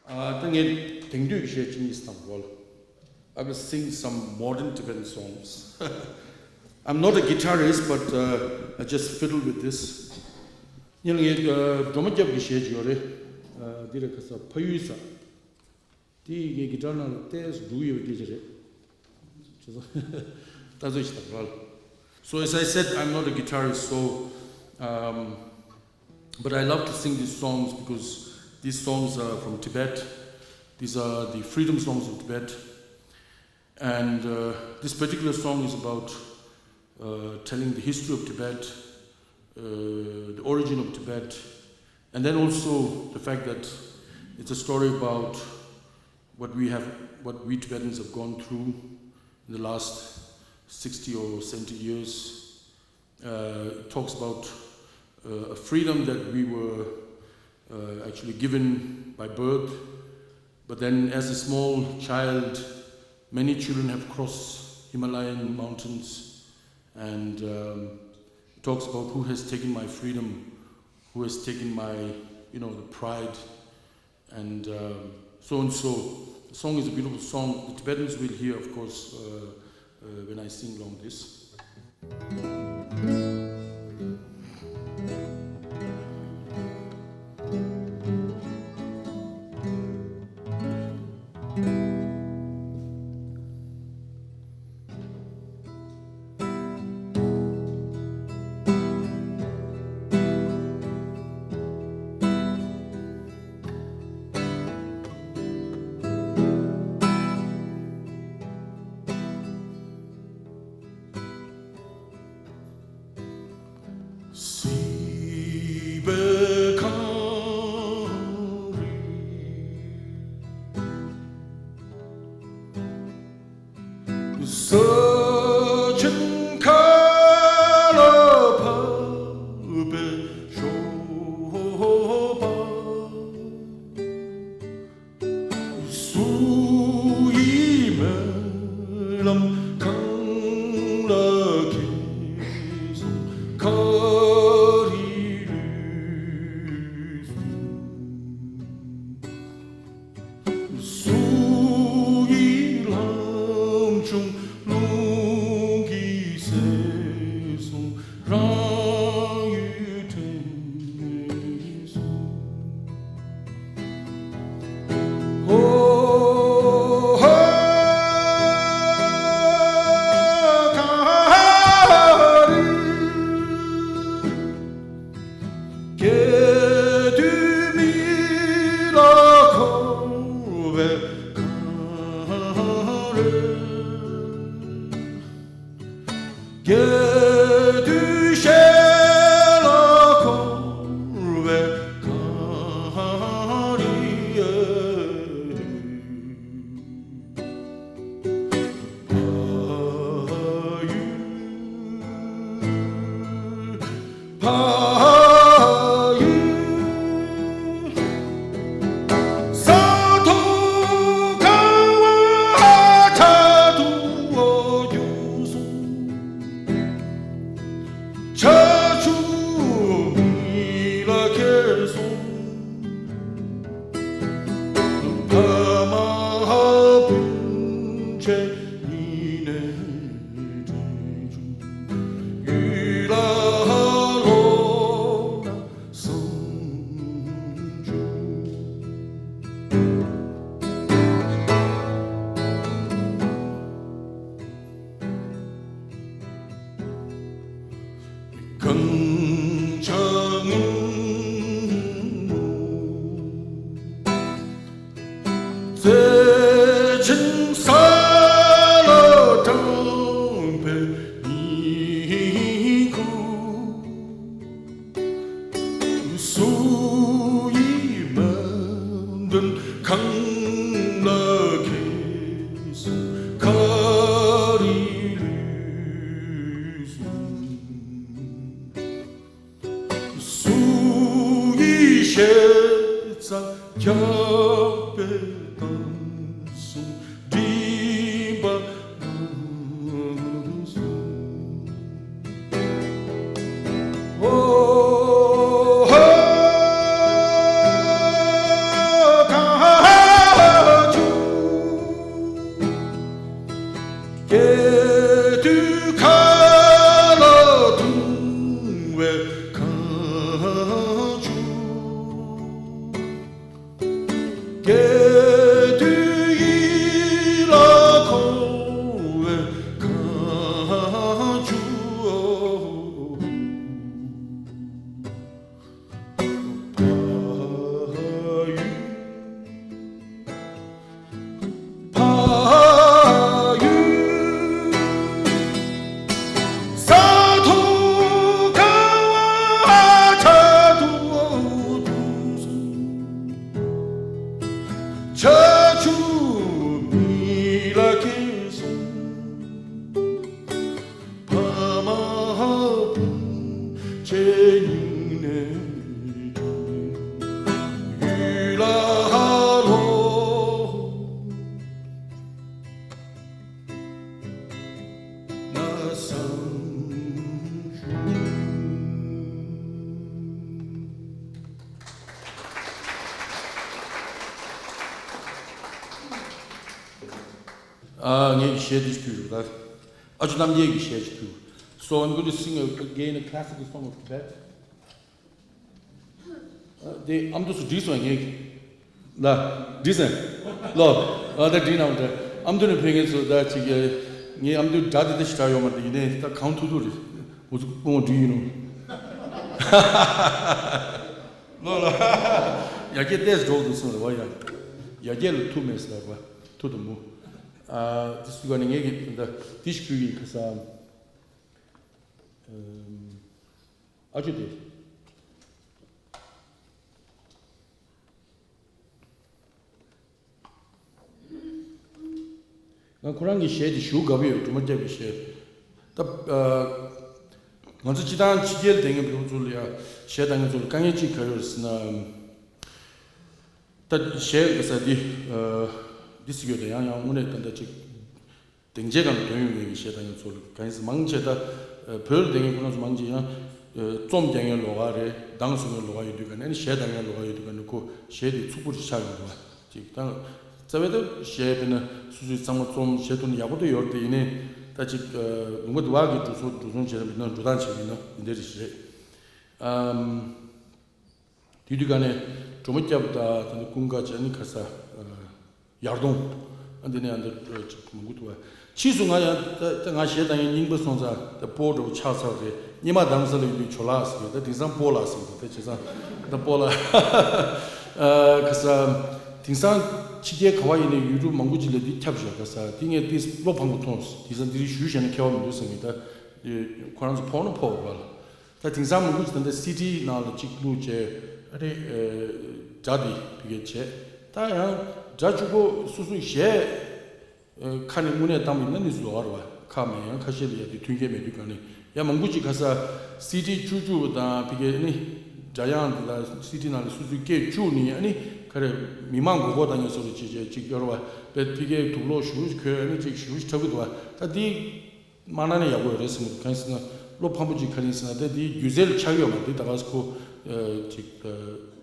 ཨ། ད་ངས་དེང་དུས་གཞས་ཅིག་གཉིས་བཏང་གོ་ལ། I will sing some modern Tibetan songs. I'm not a guitarist, but uh, I just fiddle with this. ཉིན་ངས་ཨ་སྒྲོལ་མ་སྐྱབས་ཀྱི་གཞས་ཅིག་ཡོད་རེད། ཨ། འདི་རེད། ཁ་ས་ཕ་ཡུལ་ས། དེ་ངའི་གི་ཊར་ནང་ལ་ཏོག་ཙམ་འགྲོ་གི་ཡོད་པ་དེ་ཅིག་རེད། ཅེས་སོ། ད་ཚོད་ཅིག་དང་རལ། So as I said, I'm not a guitarist, so um, but I love to sing these songs because these songs are from Tibet. These are the freedom songs of Tibet. And uh, this particular song is about uh, telling the history of Tibet, uh, the origin of Tibet, and then also the fact that it's a story about what we have, what we Tibetans have gone through in the last sixty or seventy years. Uh, it talks about uh, a freedom that we were uh, actually given by birth. But then, as a small child, many children have crossed Himalayan mountains, and um, it talks about who has taken my freedom, who has taken my, you know, the pride, and um, so and so. The song is a beautiful song. The Tibetans will hear, of course, uh, uh, when I sing along this. དོན་གང་ལ་ཁེལ་སོང་། ག་རེ་ལུས་སོང་། སུ་ཡིས་ཤེས་ཚ་རྒྱག་པའི་གཏམ་གསུང་། མགྲིན་པ་ནང་སོང་། ཨོ་ཧོ་གངས་ཆུ། སྐྱེ་དུས་ཁ་ལ་བཏུང་བའི་གངས་ཆུ། སྐྱེ་དུས་ཡིད་ལ་འཁོར་བའི་གངས་ཆུ། ཕ་ཡུལ། ཕ་ཡུལ། ས་མཐོ་ཁ་བ་ཆ་དུ་འདུག་སོང་། ཆ་ཆུ་མི་ལ་སྐྱེས་སོང་། ཕ་མ་ཕུང་བྱེད་སྙིང་ནས་ཡུལ་ལ་ལོག་ན་བཟང་བྱུང་། ཨ། ངས་གཞས་འདི་ཞུས་ཡོད་ད། ཨ་ཅོ་རྣམ་རྒྱལ་གྱི་གཞས་ཅིག་ཕུལ། So I'm going to sing again a classical song of Tibet. དེ་ཨ་མདོ་སུ་བྲིས་སོང་ངས། ལ། བྲིས་སོང་། ལོ། ཨ་ད་བྲིས་ན་འདྲ། ཨ་མདོ་ནས་ཕེབས་མཁན་ཚོ་ད་ཅིག་ངས་ཨ་མདོའི་སྒྲ་དེ་ད་ཞེ་དྲག་ཡོད་མ་རེད། ཡིན་ནའི་ད་གང་ཐུབ་ཐུབ་རེད། འུ་ཚོ་སྤུ་ངོ་བྲིས་ཡིན་ནོ། ལོ་ལ། ཡ་གྱལ་ཏེས་འགྲོ་འདུག་སོང་རེད་བ་ཡ། ཡ་གྱལ་ལ་ཐུབ་མེད་ཟེར་བ། ཐུབ་དུ་མོ། ཨ་དེ་སུ་ག་ནས་ངས་ཀྱི་ད་དེ་ཞིག་ཕུལ་གྱི་ཁ་ས། ཨ་ཅོ་དེ། ང་ཁོ་རང་གི་གཞས་དེ་ཞེ་དྲག་དགའ་པོ་ཡོད། སྒྲོལ་མ་སྐྱབས་ཀྱི་གཞས། ད་ཨ་ང་ཚོ་སྤྱིར་བཏང་ཕྱི་རྒྱལ་དེ་ངས་བོད་ཚོ་ལ་ཡ་གཞས་བཏང་མཁན་ཚོ་ལ་དཀའ་ངལ་གཅིག་ག་རེ་ཡོད་ཟེར་ན། ད་གཞས་ག་ས་འདི་ཨ་འདི་ཟེར་གྱི་ཡོད་ད། ཡང་ཡང་དངོས་གནས་ད་ལྟ་ཅིག་སྡིངས་ཆའི་སྒང་ལ་ཐོན་ཡོང་མཁན་གྱི་གཞས་བཏང་མཁན་ཚོ་ལ་གང་ཡིན་ཟེར་མང་ཆེ་ད་ཨ་བོད་ལ་བསྡད་མཁན་ཁོ་རང་ཚོ་མང་ཆེ་ཡང་ཨ་རྩོམ་རྒྱག་མཁན་ལོགས་ཀ་རེད། གདངས་བཟོ་མཁན་ལོགས་ཀ་ཡོད་དུས་ག་ནས་ནི་གཞས་བཏང་མཁན་ལོགས་ཀ་ཡོད་དུས་ག་ནས་ཁོ་གཞས་དེ་ཚུགས་པོ་ཞིག་ཆགས་ཡོང་འདུག་བ། ཅིག་ད་རྩ་བའི་ད་གཞས་དཔེར་ན་སོ་སོའི་གཙང་མ་རྩོམ་གཞས་ཐོག་ནས་ཡག་པོ་ད་ཡོད་རེད་དེ། ཡིན་ནའི་ད་ཅིག་ཨ་ལུང་པ་དེ་བ་གི་འགྲོ་སོང་འགྲོ་སོང་བྱས་ན་མིན་ན་འགྲོ་སྟངས་བྱས་མིན་ན་འདི་འདྲ་རེད། ཨམ། དེ་དུས་ག་ནས་སྒྲོལ་མ་སྐྱབས་དང་དེ་ནས་ཀུན་དགའ་བྱས་ནས་ཁ་ས་ཨ་ཡར་གདོང་། ཨ་འདི་ནས་ཨ་འདི་ཨ་ཅིག་མང་པོ་འདུག་བ། ཕྱིས་སུ་ང་ཡང་ད་ད་ང་གཞས་བཏང་མཁན་རྙིང་པ་སོང་ཙང་ད་སྤོ་འདྲ་བོ་ཆགས་ཚར་རེད། སྙེ་མ་དྭངས་ས་ལ་ཡོད་དུས་ཇོ་ལགས་ཟེར་གི་ད་དེང་སང་སྤོ་ལགས་ཟེར་གི་ད་བྱས་ཙང་ད་སྤོ་ལགས། ཨ་ཁ་ས་དེང་སང་ཕྱི་རྒྱལ་ག་བ་ཡིན་ནའི་ཡུལ་གྲུ་མང་པོ་ཅིག་ལ་འདི་ཁྱབ་བཞག་ཁ་ས་འདི་ངས་འདི་བློ་ཕངས་པོ་མཐོང་། དེང་སང་འདི་རིགས་ཞུས་བཞག་ན་ཁྱད་པར་མི་འདུག་བསམ་གི་ད། ཁོ་རང་ཚོ་ཕོག་ན་ཕོག་བ་ལ། ད་དེང་སང་མང་པོ་ཅིག་ད་ལྟ་སི་ཌི་ནང་ལ་གཅིག་བླུགས་བྱས་ཨ་རེ་ཨེ་སྒྲ་འདི་བི་གས་བྱས། ད་ཡང་སྒྲ་གཅིག་པོ་སོ་སོའི་གཞས་ཨེ་ཁ་ནས་དངོས་གནས་བཏང་བ་ཡིན་ན་ནི་བཟོ་བ་རེད་བ། ཁ་མེད་ཡང་ཁ་ཤས་ལ་ཡ་དེ་མཐུན་རྐྱེན་མེད་དུས་ག་ནས་ཡང་མང་པོ་ཅིག་ཁ་ས་སི་ཌི་བཅུག་བཅུག་པ་དང་བི་གས་ནི་སྒྲ་དབྱངས་འདི་ལ་སི་ཌི་ནང་ལ་སོ་སོའི་སྐད་བཅུག་ནས་ཨ་ནི་ག་རེ་མི་མང་མགོ་སྐོར་བཏང་ཡ་བཟོ་འདྲ་བྱས་བྱས་ཅིག་ཡོད་རེད་བ། བི་གས་དུག་སློག་ཞེ་པོ་ཅིག་ཁོལ་ཨ་ནི་ཅིག་ཞེ་པོ་ཅིག་འཁྲབ་གི་འདུག་བ། ད་འདི། མ་གནང་ན་ཡག་པོ་ཡོད་རེད་བསམ་གྱི་འདུག་གང་ཡིན་ཟེར་ན་བློ་ཕམ་པོ་ཅིག་ག་རེ་ཡིན་ཟེར་ན་ད་དེའི་སྒྱུ་རྩལ་ཆགས་ཡོད་མ་རེད། ད་ག་སེ་ཁོ་ཨ་ཅིག་ཨ་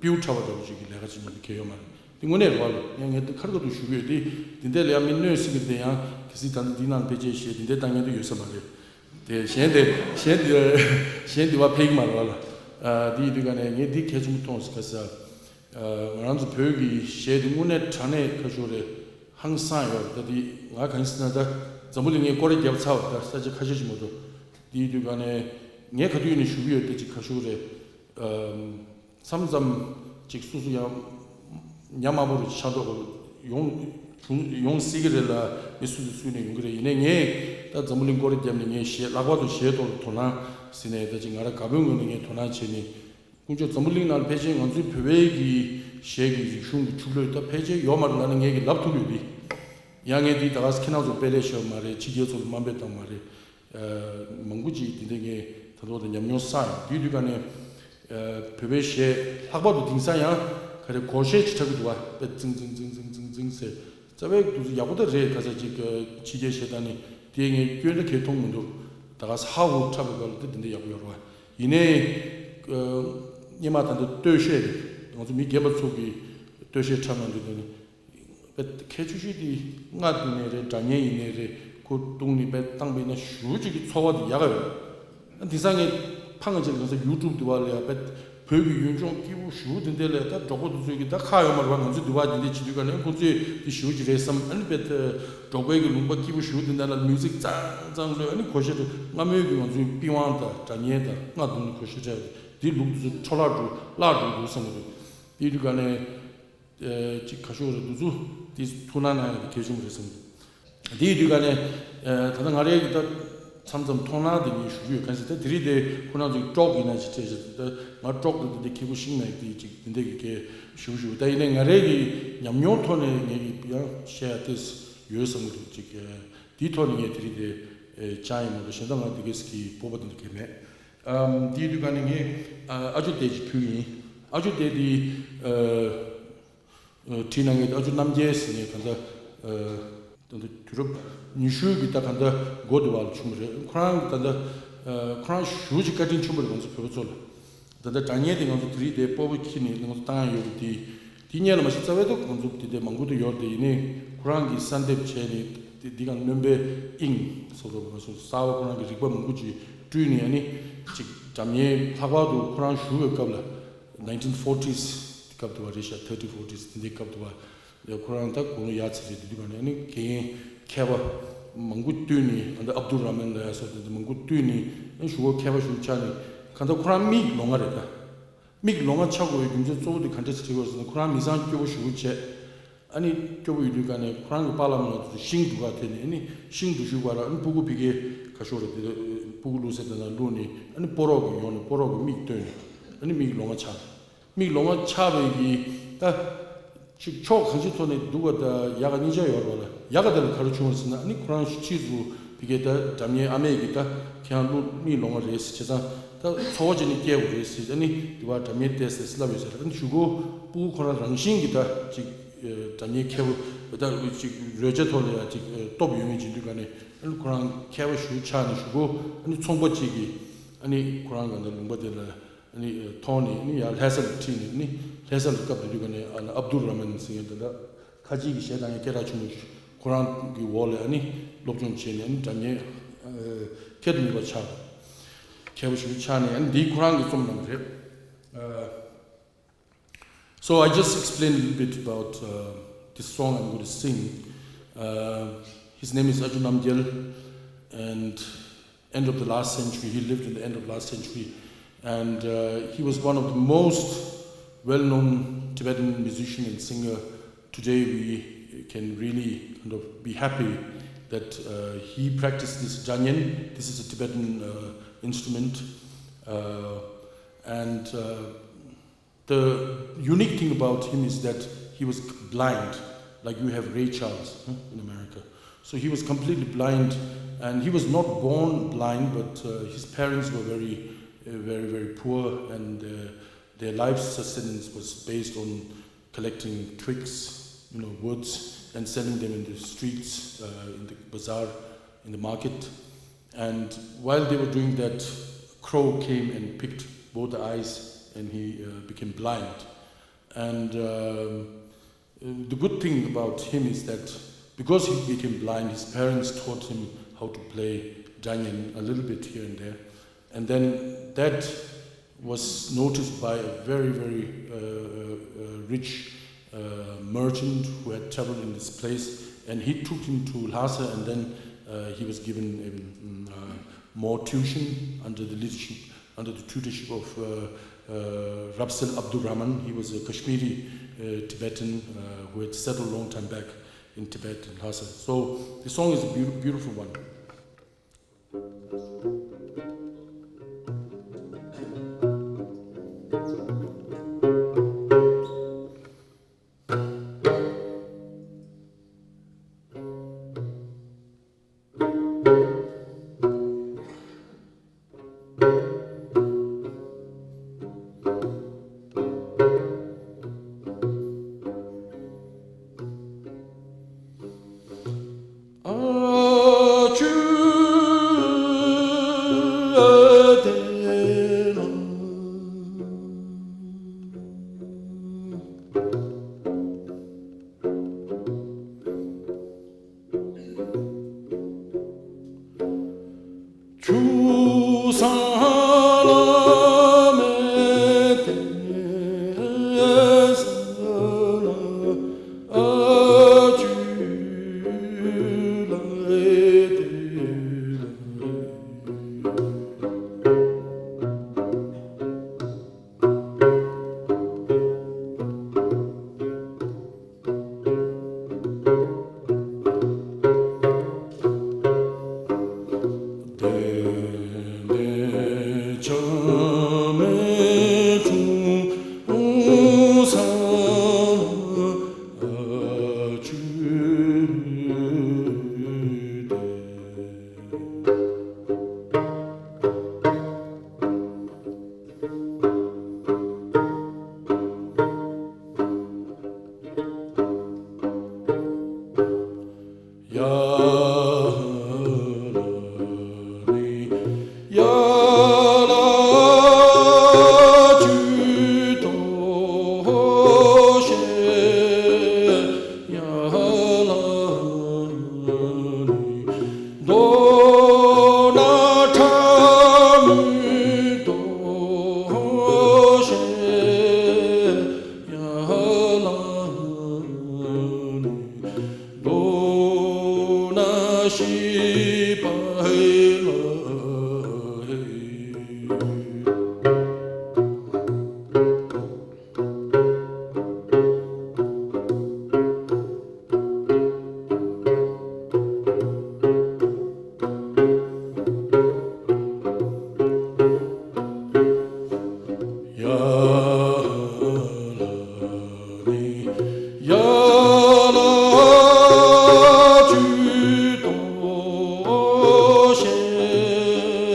པིའུ་ཁྲ་བ་འདྲ་པོ་ཅིག་གི་ལས་ཀ་བྱེད་མི་འདུག་གལ་ཡོད་མ་རེད། དེ་དངོས་གནས་རེད་བ་ལོ། ཡང་ངས་དེ་ཁ་རི་ཁ་ཐུག་ཞུ་གི་ཡོད་དེ། དེ་འདྲ་ལ་ཡང་མི་གནོད་སྲིད་ཀྱི་རེད་དེ། ཡང་གལ་སྲིད་ད་ལྟ་འདི་ནང་ཕལ་ཆེར་གཞས་དེ་འདྲ་བཏང་མཁན་དེ་ཡོད་ས་མ་རེད། དེ་གཞན་དེ་གཞན་དེ་གཞན་དེ་བ་ཕེབས་ཀྱི་མ་རེད་བ་ལོ། ཨ་དེ་ཡིན་དུས་ག་ནས་ངས་འདི་གལ་ཆེན་པོ་མཐོང་སོང་། ག་ས། ང་རང་ཚོ་བོད་ཀྱི་གཞས་འདི་དངོས་གནས་དྲང་གནས་ཁ་ཤོར་རེད། ཧང་སང་ཡོད་རེད། ད་འདི་ང་གང་ཡིན་ཟེར་ན་ད་འཛམ་བུ་གླིང་ངས་སྐོར་ར་བརྒྱབ་ཚར་བ་ད་ས་ཆ་ཁ་ཤས་ཤིག་མ་གཏོགས། འདི་ཡིན་དུས་ག་ནས་ངས་ག་དུས་ཡིན་ནའི་ཞུ་གི་ཡོད། དེ་ཅིག་ཁ་ཤོར་རེད། མཚམས་མཚམས་ཅིག་སོ་སོ་ཡང་ཉམས་དམའ་པོ་རུ་ཆགས་མདོག་ཡོང་ཡོང་ཡོང་སྲིད་ཀྱི་རེད་ལ། མི་སུ་དང་སུ་ནས་ཡོང་གི་རེད། ཡིན་ནའི་ངས་ད་འཛམ་བུ་གླིང་སྐོར་ར་བརྒྱབ་ནས་ངས་གཞས་ལྷག་པར་དུ་གཞས་ཐོག་ལ་དོ་སྣང་ཟེར་ནས་ད་ཅིག་ང་རང་དགའ་པོའི་ངོས་ནས་ངས་དོ་སྣང་བྱས་ནས། དཀོན་མཆོག་འཛམ་བུ་གླིང་ནང་ལ་ཕལ་ཆེར་ང་ཚོའི་བོད་པའི་གི་ གཞས་ཀྱི་རིག་གཞུང་གི་ཕྱུགས་ལྷོད་ད་ཕལ་ཆེར་ཡོད་མ་རེད་ལབ་ན་ངས་ཀྱི་ལབ་ཐུབ་ཡོད་དེ། ཡང་ངས་འདི་ད་ག་ཁྱེད་རང་ཚོ་དཔེ་ལས་ཤོར་མ་རེད། ཕྱི་རྒྱལ་ཚོ་ལ་དམའ་འབེབས་བཏང་མ་རེད། མང་པོ་ཅིག་འདི་འདྲ་ངས་ད་དུང་ད་ཉམས་མྱོང་བསགས་ཡོད། དེའི་དུས་ག་ནས་བོད་པའི་གཞས་ལྷག་པར་དུ་དེང་སང་ཡང་ག་རེ་སྒོར་གཞས་ཅིག་འཁྲབ་ཀྱི་འདུག་བ། དཔེ་ཙིང་ཙིང་ཙིང་ཙིང་ཙིང་ཟེར། རྩ་བའི་དུས་ཚོད་ཡག་པོ་ད་རེད། ཁ་ས་ཅིག་ཕྱི་རྒྱལ་གཞས་བཏང་ནས་དེ་ངས་སྐྱོན་ད་གས་མཐོང་མི་འདུག་ད་ག་ས་ཧ་ཧུ་འཁྲབ་པའི་སྐབས་ལ་དེ་འདི་འདྲ་ཡག་པོ་ཡོད་རེད་བ། ཡིན་ནའི་སྔོན་མ་ད་ལྟ་སྟོད་གཞས་རེད། ང་ཚོ་མི་རྒན་པ་ཚོ་གིས་སྟོད་གཞས་འཁྲབ་གནང་དུས་དེ་ནི་དཔེ་ཁྱད་ཆོས་ཤིག་དེ་སྔ་དུས་ནས་རེད། སྒྲ་སྙན་ཡིན་ནའི་རེད། ཁོ་བཏུང་ནས་དཔེ་བཏང་པ་ཡིན་ན་ཞེ་པོ་ཅིག་གི་ཚོར་བ་དེ་ཡག་ག་ཡོད། དེང་སང་ངས་ཕ་ང་ཅིག་ལ་ཡུ་ཊུབ་དུ་བ་ལ་ཡ་དཔེ་བོད་ཀྱི་ཡུལ་ལྗོངས་སྐྱིད་པོ་ཞེ་པོ་དེ་འདྲ་ལ་ད་འབྲོག་པ་དེ་ཚོས་ཀྱི་ད་ཁག་ཡོད་མ་རེད་བ། ང་ཚོས་དུ་བ་དེ་འདྲ་བྱེད་དུས་ག་ནས་ཁོ་ཚོས་དེ་ཞེ་པོ་ཅིག་རེད་བསམ། ཨ་ནི་དཔེ་འབྲོག་པའི་གི་ལུང་པ་སྐྱིད་པོ་ཞེ་པོ་དེ་འདྲ་ལ་མིའུ་ཛིག་གཙང་གཙང་གློད། ཨ་ནི་སྒོར་གཞས་དེ་སྔ་མོའི་གི་ང་ཚོའི་པི་ཝང་དང་སྒྲ་སྙན་དང་རྔ་བརྡུངས་ནས་སྒོར་གཞས་འཁྲབ་དེ་ལུག་དེ་ཚོ་འཕྲོ་བརླག་འགྲོ་བརླག་འགྲོ་འདུག་བསམ་གི་འདུག་དེའི་དུས་ག་ནས། ཨེ། ཅིག་ཁ་ཤོར་རེད་འདུག་ཚུལ་དེ་ཐུགས་སྣང་གནང་ཡག་གལ་ཆེན་པོ་རེད་བསམ་གྱི། དེའི་དུས་ག་ནས། ཨེ། ད་ལྟ་ང་རའི་གི་ད་མཚམས་མཚམས་མཐོང་སྣང་དེ་ངས་ཞུ་རྒྱུ་ཡོད། གང་ཟེར་ད་དེ་རིང་དེ་ཁོ་རང་ཚོའི་ཀྲོག་ཡིན་ན་ཅིག་བྱས་ཤག་ད་ང་ཀྲོག་དེ་དེ་འདྲ་ཁྱད་པར་ཤིག་མེད་དེ་ཅིག་དེ་འདྲ་གི་གས་ཞུ་ཞུ། ད་ཡིན་ནའི་ང་རའི་གི་ཉམས་མྱོང་ཐོག་ནས་ངས་ཀྱི་ཡང་བཤད་ཡག་དེ་ཡོད་བསམ་གྱི་འདུག་ཅིག་ཨེ། དེའི་ཐོག་ནས་ངས་དེ་རིང་དེ་ཨེ་བཅར་ཡིན་མ་གཏོགས་གཞན་དག་ང་དེ་གས་ཀྱི་སྤོབས་པ་དེ་འདྲ་གས་མེད། ཨམ། དེའི་དུས་ག་ནས་ངས་ཨ་ཨ་ཅོ་དེ་ཅིག་ཕུལ་གི་ཡིན། ཨ་ཅོ་དེ་དེ་ཨ། ཨ། བྲིས་གནང་མཁན་ཨ་ཅོ་རྣམ་རྒྱལ་ཟེར་མཁན་ད་ལྟ་ཨ། ད་ལྟ་དུས་རབས་ཉི་ཤུ་གི་ད་ག་ད་འགོ་དེ་བ་ལ་བྱུང་བ་རེད། ཁོ་རང་གི་ད་ལྟ་ཨ། ཁོ་རང་ཞེ་པོ་ཅིག་བཀའ་དྲིན་ཆེན་པོ་རེད་ང་ཚོ་བོད་པ་ཚོ་ལ། ད་ལྟ་སྒྲ་སྙན་དེ་ང་ཚོ་དེ་རིང་དེ་སྤོ་བོ་ཁྱི་ནས་ང་ཚོ་བཏང་ཡ་ཡོད་རེད་དེ། དེ་སྔོན་ལ་མ་གཞི་རྩ་བའི་ཐོག་ང་ཚོ་དེ་དེ་མང་པོ་དེ་ཡོད་རེད་དེ། ཡིན་ནའི་ཁོ་རང་གིས་གསར་འདེབས་བྱས་ནས་དེ་དེ་གང་སྣོན་པའི་དབྱིངས་སོགས་སོགས་ང་ཚོ་གསར་བ་ཁོ་རང་གི་རིག་པ་མང་པོ་ཅིག་བསྐྲུན་ནས། ཨ་ནི་ཅིག་སྒྲ་སྙན་ལྷག་པར་དུ་ཁོ་རང་བཞུགས་པའི་སྐབས་ལ་nineteen forties སྐབས་དུ་བ་རེད་ཤག thirty forties དེ་འདྲའི་སྐབས་དུ་བ། ཡ་ཁོ་རང་ད་དགུང་ལོ་ཡར་ཚེ་རེད། དེ་དུས་ག་ནས་ཨ་ནི་དགེ་རྒན་མཁས་པ་མང་པོ་བསྟུན་ནས། ཨ་ད་ཨབ་དུལ་ར་མན་ལ་ཡ་སོགས་དེ་འདྲ་མང་པོ་བསྟུན་ནས་ཨ་ནི་གཞུག་གུ་མཁས་པ་ཞིག་ཆགས་ནས། གང་ལྟར་ཁོ་རང་མིག་ལོང་བ་རེད་ད། མིག་ལོང་བ་ཆགས་དགོས་པའི་རྒྱུ་མཚན་གཙོ་བོ་དེ་ག་འདྲས་སེ་བྲིས་པ་རེད་ཟེར་ན། ཁོ་རང་མི་ཚང་སྐྱོ་པོ་ཞེ་པོ་བྱས། ཨ་ནི་སྐྱོ་པོ་ཡོད་དུས་ག་ནས་ཁོ་རང་གི་པཱ་ལགས་མ་ལགས་དེ་ཚོ་ཤིང་འབྲུ་ཁ་དེད་ནས། ཨ་ནི་ཤིང་འབྲུ་ཤུག་པ་ལ་ཨ་ནི་སྤུ་གུ་ཕི་གེ་ཁ་ཤོར་རེད་དེ། སྤུ་གུ་བླུགས་སའི་དེ་ན་བླུགས་ནས། ཨ་ནི་སྤོ་རོགས་ཀྱིས་ཡོང་ནས་སྤོ་རོགས་ཀྱིས་མིག་བཏོན་ནས་ཨ་ནི་མིག་ལོང་བ་ཆགས། མིག་ལོང་བ་ཆགས་པའི་གི་ད་ཅིག་ཕྱོགས་གང་ཅིའི་ཐོག་ནས་སྡུག་པ་དང་ཡག་ག་གཉིས་ཆ་ཡོད་རེད་པ་ལ། ཡག་ག་དེ་ལ་ག་རེ་བྱུང་བ་ཟེར་ན། ཨ་ནི་ཁོ་རང་ཕྱིས་སུ་ཕི་གེ་ད་སྒྲ་སྙན་ཨ་མས་ཀྱིས་ད་ཁྱེད་རང་བླུགས་མིག་ལོང་བ་རེད་ཟེར། བྱས་ཙང་ད་ཚོར་བ་ཅིག་ནི་སྐྱེ་དགོས་རེད་ཟེར། ཨ་ནི་དེ་བ་སྒྲ་སྙན་བལྟས་ཟེར་ལབ་ཡོད་ཟེར། ཨ་ནི་གཞུག་གུ་སྤུ་གུ་ཁོ་རང་རང་བཞིན་གྱིས་ད་ཅིག་སྒྲ་སྙན་མཁས་པོ་ད་ཅིག་རོལ་ཆ་ཐོག་ལ་ཡ་ཅིག་སྟོབས་ཡོད་མཁན་ཅིག་དུས་ག་ནས། ཨ་ནི་ཁོ་རང་མཁས་པ་ཞེ་པོ་ཆགས་ནས། གཞུག་གུ་ཨ་ནི་ཚོང་པ་ཅིག་གིས་ཨ་ནི་ཁོ་རང་ག་ནས་ལུང་པ་དེ་ལ་ཨ་ནི་མཐོང་ནས། ཨ་ནི་ཡར་ལྷ་ས་ལ་ཁྲིད་ནས། ཨ་ནི་ལྷ་ས་ལ་སྐབས་དེ་དུས་ག་ནས་ཨ་ནི་ཨབ་དུལ་ར་མན་ཟེར་མཁན་དེ་འདྲ་ཁ་ཆེ་གི་གཞས་བཏང་མཁན་སྐད་གྲགས་ཆེན་པོ་ཞིག་ཁོ་རང་གི་འོག་ལ་ཨ་ནི་སློབ་སྦྱོང་བྱས་ནས། ཨ་ནི་སྒྲ་སྙན་ཁྱད་དུ་མེད་པ་ཆགས། མཁས་པ་ཞེ་པོ་ཆགས་ནས། ཨ་ནི་འདི་ཁོ་རང་གིས་རྩོམ་གནང་བ་རེད། So I just explained a little bit about uh, this song I'm going to sing. Uh, his name is Aju Namgyal, and end of the last century. He lived in the end of last century, and uh, he was one of the most well-known Tibetan musician and singer. Today we can really kind of be happy that uh, he practiced this janyan. This is a Tibetan uh, instrument, uh, and uh, the unique thing about him is that he was blind, like you have Ray Charles, huh, in America. So he was completely blind, and he was not born blind, but uh, his parents were very, uh, very, very poor, and uh, their life sustenance was based on collecting twigs, you know, woods, and selling them in the streets, uh, in the bazaar, in the market. And while they were doing that, a crow came and picked both the eyes, and he uh, became blind. And um, the good thing about him is that because he became blind, his parents taught him how to play janyan a little bit here and there. And then that was noticed by a very, very uh, uh, rich uh, merchant who had traveled in this place, and he took him to Lhasa, and then uh, he was given um, uh, more tuition under the leadership, under the tutorship of uh, uh, Rabsel Abdul Rahman. He was a Kashmiri uh, Tibetan uh, who had settled a long time back in Tibet, in Lhasa. So the song is a beau- beautiful one. ཤེས་པ་ལ། ཡ་ལ་ནི་ཡ་ལ་ཇུས་གཏོང་ཤེས། ཡ་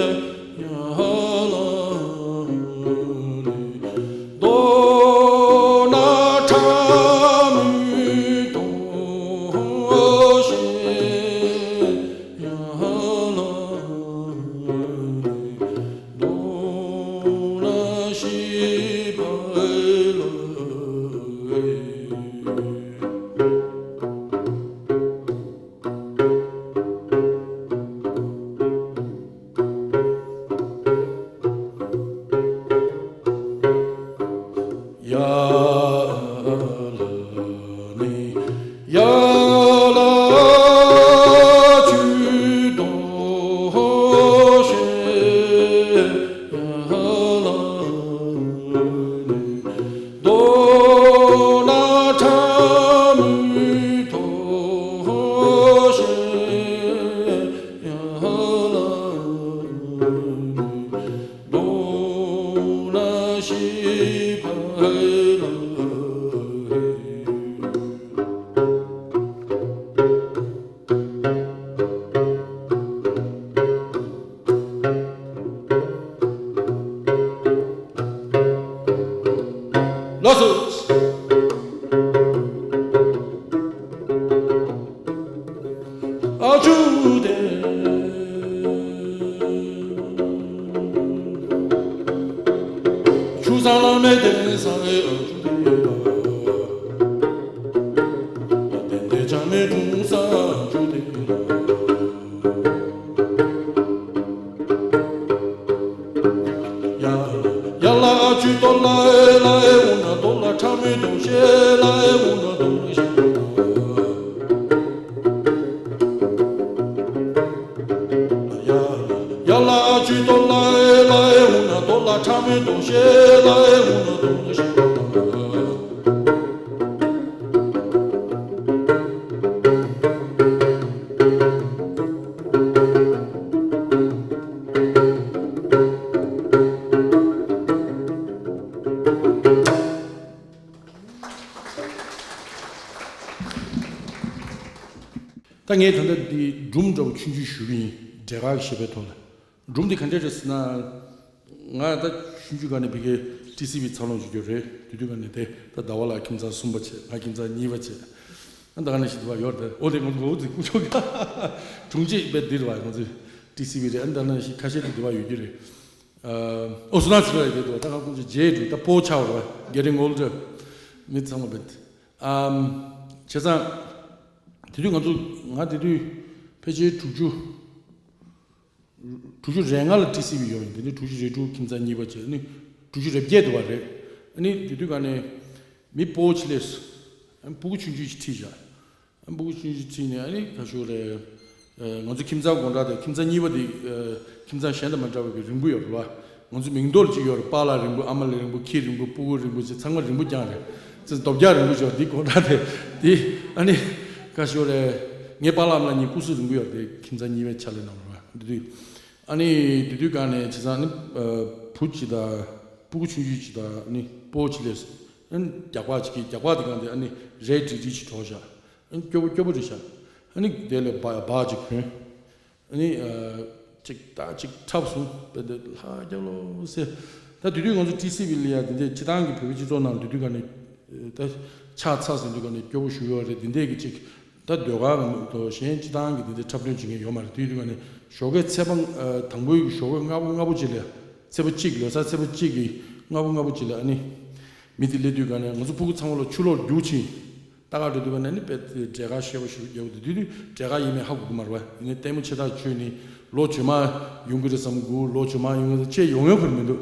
ལ་ནི་མདོར་ན་ཕྲ་མོའི་གཏོང་ཤེས། ཡ་ལ་ནི་མདོར་ན་ཤེས་པ་ལ། ཡ་ལ་ནི་ཡ་ལ་ཇུས་གཏོང་ཤེས། ཡ་ལ་ནི་མདོར་ན་ཕྲ་མོའི་གཏོང་ཤེས། ཡ་ལ་ནི་མདོར་ན་ཤེས་པ་ལ། ལགས་སོ། ཨ་ཇུ་དེ། ཆུ་བཟང་བླ་མའི་གདན་ས་ཨ་ཇུ་དེ། དེ་འདྲའི་བྱང་མའི་དྲུང་ས་ཨ་ཇུ་དེ། ཡ་ཡ་ལ་ཨ་ཇུ་དོ་ལ་ཨེ་ལ་ཨེ་འུ་ན་དོ་ལ་ཁྲ་མོའི་དོ་ཤེ་ལ་ཨེ་འུ་ན་དོ་ལ་ཤེ། ཡ་ཡ་ལ་ཨ་ཇུ་དོ་ལ་ཨེ་ལ་ཨེ་འུ་ན་དོ་ལ་ཁྲ་མོའི་དོ་ཤེ་ལ་ཨེ་འུ་ན་དོ་ལ་ཤེ། ད་ངས་ད་ལྟ་འདི་སྒྲུང་འདྲ་བོ་ཆུང་ཆུང་ཞུ་གི་ཡིན། འབྲས་དཀར་ཞེས་པའི་ཐོག་ལ། སྒྲུང་འདི་ག་འདྲ་རེད་ཟེར་ན། ང་ད་ཆུང་ཆུང་སྒང་ནས་ཕ་གིའི་ཊི་སི་ཝི་འཚར་ལོངས་བྱེད་རྒྱུ་རེད། དེ་དུས་སྒང་ནས་དེ་ད་ཟླ་བ་ལགས་ཁྱིམ་ཚང་གསུམ་པ་བྱས། ང་ཁྱིམ་ཚང་གཉིས་པ་བྱས། ཨ་ད་ག་ནང་བཞིན་དེ་བ་ཡོད་རེད། འོ་དེ་ང་ཚོ་འོ་དེ་སྐུ་ཞབས་ཀྱི་དྲུང་ཆེ་དཔེ་འདིར་བ་ང་ཚོའི་ཊི་སི་ཝི་རེད། ཨ་ད་ག་ནང་བཞིན་ཁ་ཤས་དེ་དེ་བ་ཡོད་རྒྱུ་རེད། ཨ་ཨོ་སུ་ན་ཚི་ར་ཡོད་དེ་དུ་བ། ད་ང་ཁོང་ཚོ་རྗེས་འགྲོ་ད་པོ་ཆགས་པ་རེད་བ། གེ་རིང་ཨོལ་ཌར། མི་ཚང་མ་བེད། ཨམ། བྱས་ཙང་། དེ་དུས་ང་ཚོ་ང་དེ་དུས་ཕལ་ཆེར་དྲུག་ཅུ། དྲུག་ཅུ་རེ་ལྔ་ལ་ཊི་སི་ཝི་ཡོང་ཡིན། དེ་ནས་དྲུག་ཅུ་རེ་དྲུག་ཁྱིམ་ཚང་གཉིས་པ་བྱས། ཨ་ནི་དྲུག་ཅུ་རེ་བརྒྱད་དུ་བ་རེད། ཨ་ནི་དེ་དུས་ག་ནས་མི་སྤོ་ཆེ་ལས་སུ། ཨ་ནི་སྤུ་གུ་ཆུང་ཆུང་ཞིག་ཁྲིད་བཞག་ཨ་ནི་སྤུ་གུ་ཆུང་ཆུང་ཁྲིད་ནས་ཨ་ནི་ག་ཞུ་རེད། ཨ་ང་ཚོ་ཁྱིམ་ཚང་སྒོ་འགྲམ་དེ་ཁྱིམ་ཚང་གཉིས་པ་དེ་ཨ་ཁྱིམ་ཚང་གཞན་དང་མ་འདྲ་བའི་རིང་པོ་ཡོད་རེད་བ། ང་ཚོ་མིང་འདོགས་ཅིག་ཡོད་རེད། པཱ་ལགས་རིང་པོ། ཨ་མ་ལགས་རིང་པོ། ཁྱི་རིང་པོ། སྤུ་གུ་རིང་པོ་བྱས་ཚང་མ་རིང་པོ་རྐྱང་རེད། ཙི་རྡོ་བརྒྱ་རིང་པོ་ཞོག་འདི་སྒོ་འགྲམ་དེ་དེ་ཨ་ནི་ག་ཞུ་རེད། ངའི་པཱ་ལགས་ཨ་མ་ལགས་གཉིས་སྐུ་གཟུགས་རིང་པོ་ཡོད་རེད། དེ་ཁྱིམ་ཚང་གཉིས་པའི་ཆ་ལས་གནང་རེད་བ། འདི་དུས་ཨ་ནི་དེ་དུས་ག་ནས་བྱས་ཙང་ཨ་ནི་བུ་གཅིག་དང་སྤུ་གུ་ཆུང་ཆུང་གཅིག་དང་ཨ་ནི་སྤོ་ཆེ་ལས་ཨ་ནི་རྒྱགས་པ་གཅིག་གིས་རྒྱགས་པ་དེ་གང་དེ་ཨ་ནི་རས་བྲིས་བྲིས་ཅིག་གྲོགས་བཞག་ཨ་ནི་སྐྱོ་པོ་སྐྱོ་པོ་རེད་བཞག་ཨ་ནི་དེ་ལས་སྦ་སྦ་ཅིག་གོན། ཨ་ནི་ཨ་ཅིག་ད་ཅིག་འཁྲབ་སོང་། དཔེ་འདི་ལྷ་རྒྱལ་ལོ་ཟེར། ད་དེ་དུས་ང་ཚོ་ཊི་སི་ཝི་ལ་ཡ་དེ་འདྲས་སྤྱི་བཏང་གི་བོད་པའི་སྤྱི་ཚོགས་ནང་དེ་དུས་ག་ནས་ད་ཆགས་ཚར་ཟིན་དུས་ག་ནས་སྐྱོ་པོ་ཞུ་ཡོད་རེད། དེ་འདྲས་ཀྱི་ཅིག་ད་ཟློས་གར་གང་དུ་གཞན་སྤྱི་བཏང་གི་དེ་འདྲས་འཁྲབ་སྟོན་བྱེད་མཁན་ཡོད་མ་རེད། དེ་དུས་ག་ནས་ཞོགས་ཀའི་ཚེས་པ་ཨ་དང་པོའི་ཞོགས་ཀའི་སྔ་པོ་སྔ་པོ་ཅིག་ལ་ཚེས་པ་གཅིག་ལོ་གསར་ཚེས་པ་གཅིག་གི་སྔ་པོ་སྔ་པོ་ཅིག་ལ་ཨ་ནི་མི་དེ་སླེབས་དུས་ག་ནས་ང་ཚོ་སྤུ་གུ་ཚང་མ་ལ་ཆུ་ལོག་རྒྱུག་ཕྱིན། ལྟ་ག་འགྲོ་དུས་ག་ནས་ནི་དཔེ་འབྲས་དཀར་བཤད་པ་ཞུ་རྒྱག་དུས་དུས་འབྲས་དཀར་ཡིན་མིན་ཧ་གོ་གི་མ་རེད་བ། ཡིན་ནའི་ལྟད་མོ་ཆེ་ཐག་ཆོད་ནི་ལོ་རྗེས་མ་ཡོང་གི་རེད་བསམ་གི། ལོ་རྗེས་མ་ཡོང་གི་རེད་ཅེས་ཡོང་ཡོང་གི་མི་འདུག་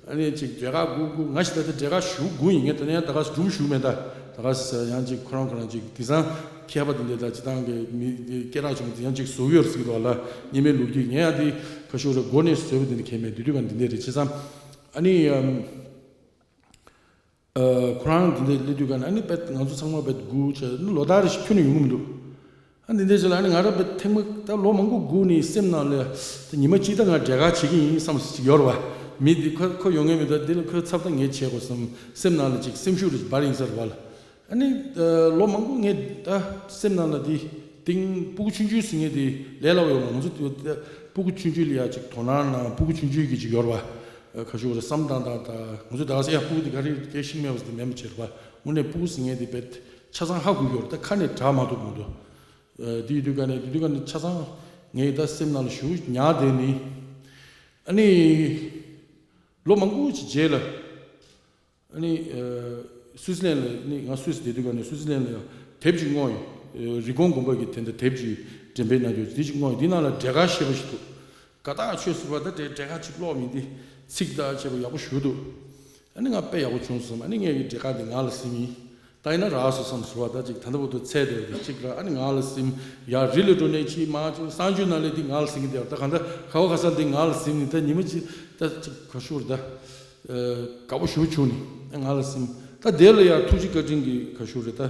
ཨ་ནི་ཅིག་འབྲས་དཀར་སྒུག་སྒུག་ང་ཞིག་ད་ལྟ་འབྲས་དཀར་ཞུ་དགོས་ཡིན། ངས་ད་ནས་ད་ག་སྒྲུང་ཞུ་མེད། ད་ ད་ག་ས་ཡང་ཅིག་ཁོ་རང་ཁོ་རང་ཅིག་དེང་སང་མཁས་པ་དེ་འདྲ་དང་སྤྱིར་བཏང་གི་མི་སྐད་གྲགས་ཆུང་དེ་ཡང་ཅིག་བཟོ་གི་ཡོད་རེད་ཟེར་གི་འདུག་ལ། རྙིང་མའི་ལོ་རྒྱུས་ངས་ཡང་དེ་ཁ་ཤོར་རེ་མགོ་ནས་བཟོས་པ་དེ་འདྲ་གས་མེད། དེ་དུས་ག་འདི་འདྲ་རེད། བྱས་ཙང་ཨ་ནི་ཨམ། ཨ། ཁོ་རང་འདི་འདྲ་སླེབས་དུས་ག་ནས་ཨ་ནི་དཔེ་ང་ཚོ་ཚང་མ་དཔེ་སྒུག་བྱས་ལོ་ལྟར་རེ་ཞིག་ཁྱོན་ནས་ཡོང་གི་མི་འདུག་ཨ་འདི་འདྲ་ཞིག་ལ་ཨ་ནི་ང་རང་དཔེ་ཐེངས་མ་ད་ལོ་མང་པོ་སྒུག་ནས་སེམས་ནང་ལ་ད་ཉི་མ་གཅིག་ད་ང་འབྲས་དཀར་བྱེད་ཀྱི་ཡིན་བསམ་ཞིག་ཡོད་རེད་བ། མི་འདི་ཁོ་ཁོ་ཡོང་ངེས་མི་འདུག་འདི་ལ་ཁོའི་ཚབ་ད་ངས་བྱེད་དགོས་བསམ་སེམས་ནང་ལ་ཅིག་སེམས་ཤུགས་རེ་ཞིག་འབར་ཡིན་ས་རེད་བ་ལ། ཨ་ནི་ལོ་མང་པོ་ངས་ད་སེམས་ནང་ལ་འདི་ཏིང་སྤུ་གུ་ཆུང་ཆུང་ཟེར་མཁན་འདི་ལས་སླ་བོ་ཡོང་ང་ཚོ་འདི་སྤུ་གུ་ཆུང་ཆུང་ལ་ཡ་ཅིག་དོ་སྣང་གནང་། སྤུ་གུ་ཆུང་ཆུང་གི་ཅིག་ཡོད་རེད་བ། ཁ་ཤོར་རེ་བསམ་སྟངས་དང་ད་ང་ཚོ་ད་ག་ས་ཡ་སྤུ་གུ་འདི་ག་རེ་སྐད་ཤེས་མེད་པ་ཟེར་འདི་མེད་མ་བྱེད་རེད་བ། དངོས་གནས་སྤུ་གུ་ཟེར་མཁན་འདི་དཔེ་ཆ་ཚང་ཧ་གོ་གི་ཡོད་རེད། ད་ཁ་ནས་གྲགས་མ་ཐུབ་མོ་འདུག་འདི་ཡོད་དུས་ག་ནས་འདི་དུས་ག་ནས་ཆ་ཚང་ངས་ད་སེམས་ནང་ལ་ཞུ་ཉག་བསྡད་ནི། ཨ་ནི་ལོ་མང་པོ་ཅིག་རྗེས་ལ། ཨ་ནི་ཨ། སུའི་ཙི་ལན་ལ་ནི་ང་སུད་སི་བསྡད་དུས་ག་ནས་སུའི་ཙི་ལན་ལ་ཡང་དེབ་ཅིག་བསྔོགས་ཡོད། རི་ཀོན་དགོན་པ་གི་དེ་འདྲ་དེབ་ཅིག་འགྲེམས་སྤེལ་གནང་རྒྱུ་དེ་ཅིག་བསྔོགས་ཡོད། འདི་ནང་ལ་འབྲས་དཀར་བཤད་པ་ཞིག་འདུག་དགའ་ཐག་ཆོད་ཟེར་བ་ད་དེ་འབྲས་དཀར་ཅིག་ཀློག་མི་འདི་ཚིག་དང་བཅས་པ་ཡག་པོ་ཞུ་འདུག་ཨ་ནི་ང་དཔེ་ཡག་པོ་བྱུང་སོང་། ཨ་ནི་ངས་ཀྱི་འབྲས་དཀར་འདི་ང་ལ་ཟིན་ཡིན། ད་ཡིན་ན་རག་སོང་བསམ་ཟེར་བ་ད་ཅིག་ད་ལྟ་བར་དུ་ཚད་དེ་བ་དེ་གཅིག་ར། ཨ་ནི་ང་ལ་ཟིན་ཡ་རི་ལ་འགྲོ་ནས་ཅིག་མ་ཅིག་གསང་སྤྱོད་ནང་ལས་འདི་ང་ལ་ཟིན་གི་དེ་བ་ད་གང་ད་ག་བ་ག་ས་འདི་ང་ལ་ཟིན་ནི་ད་ཉི་མ་ཅིག་ད་ཅིག་ག་ཤོར་ད། དགའ་པོ་ཞེ་པོ་བྱུང་ནི་ང་ལ་སེམས་ད་དེ་ལ་ཡང་ཐུགས་རྗེ་བཀའ་དྲིན་གྱི་ཁ་ཤུ་རེད་ད།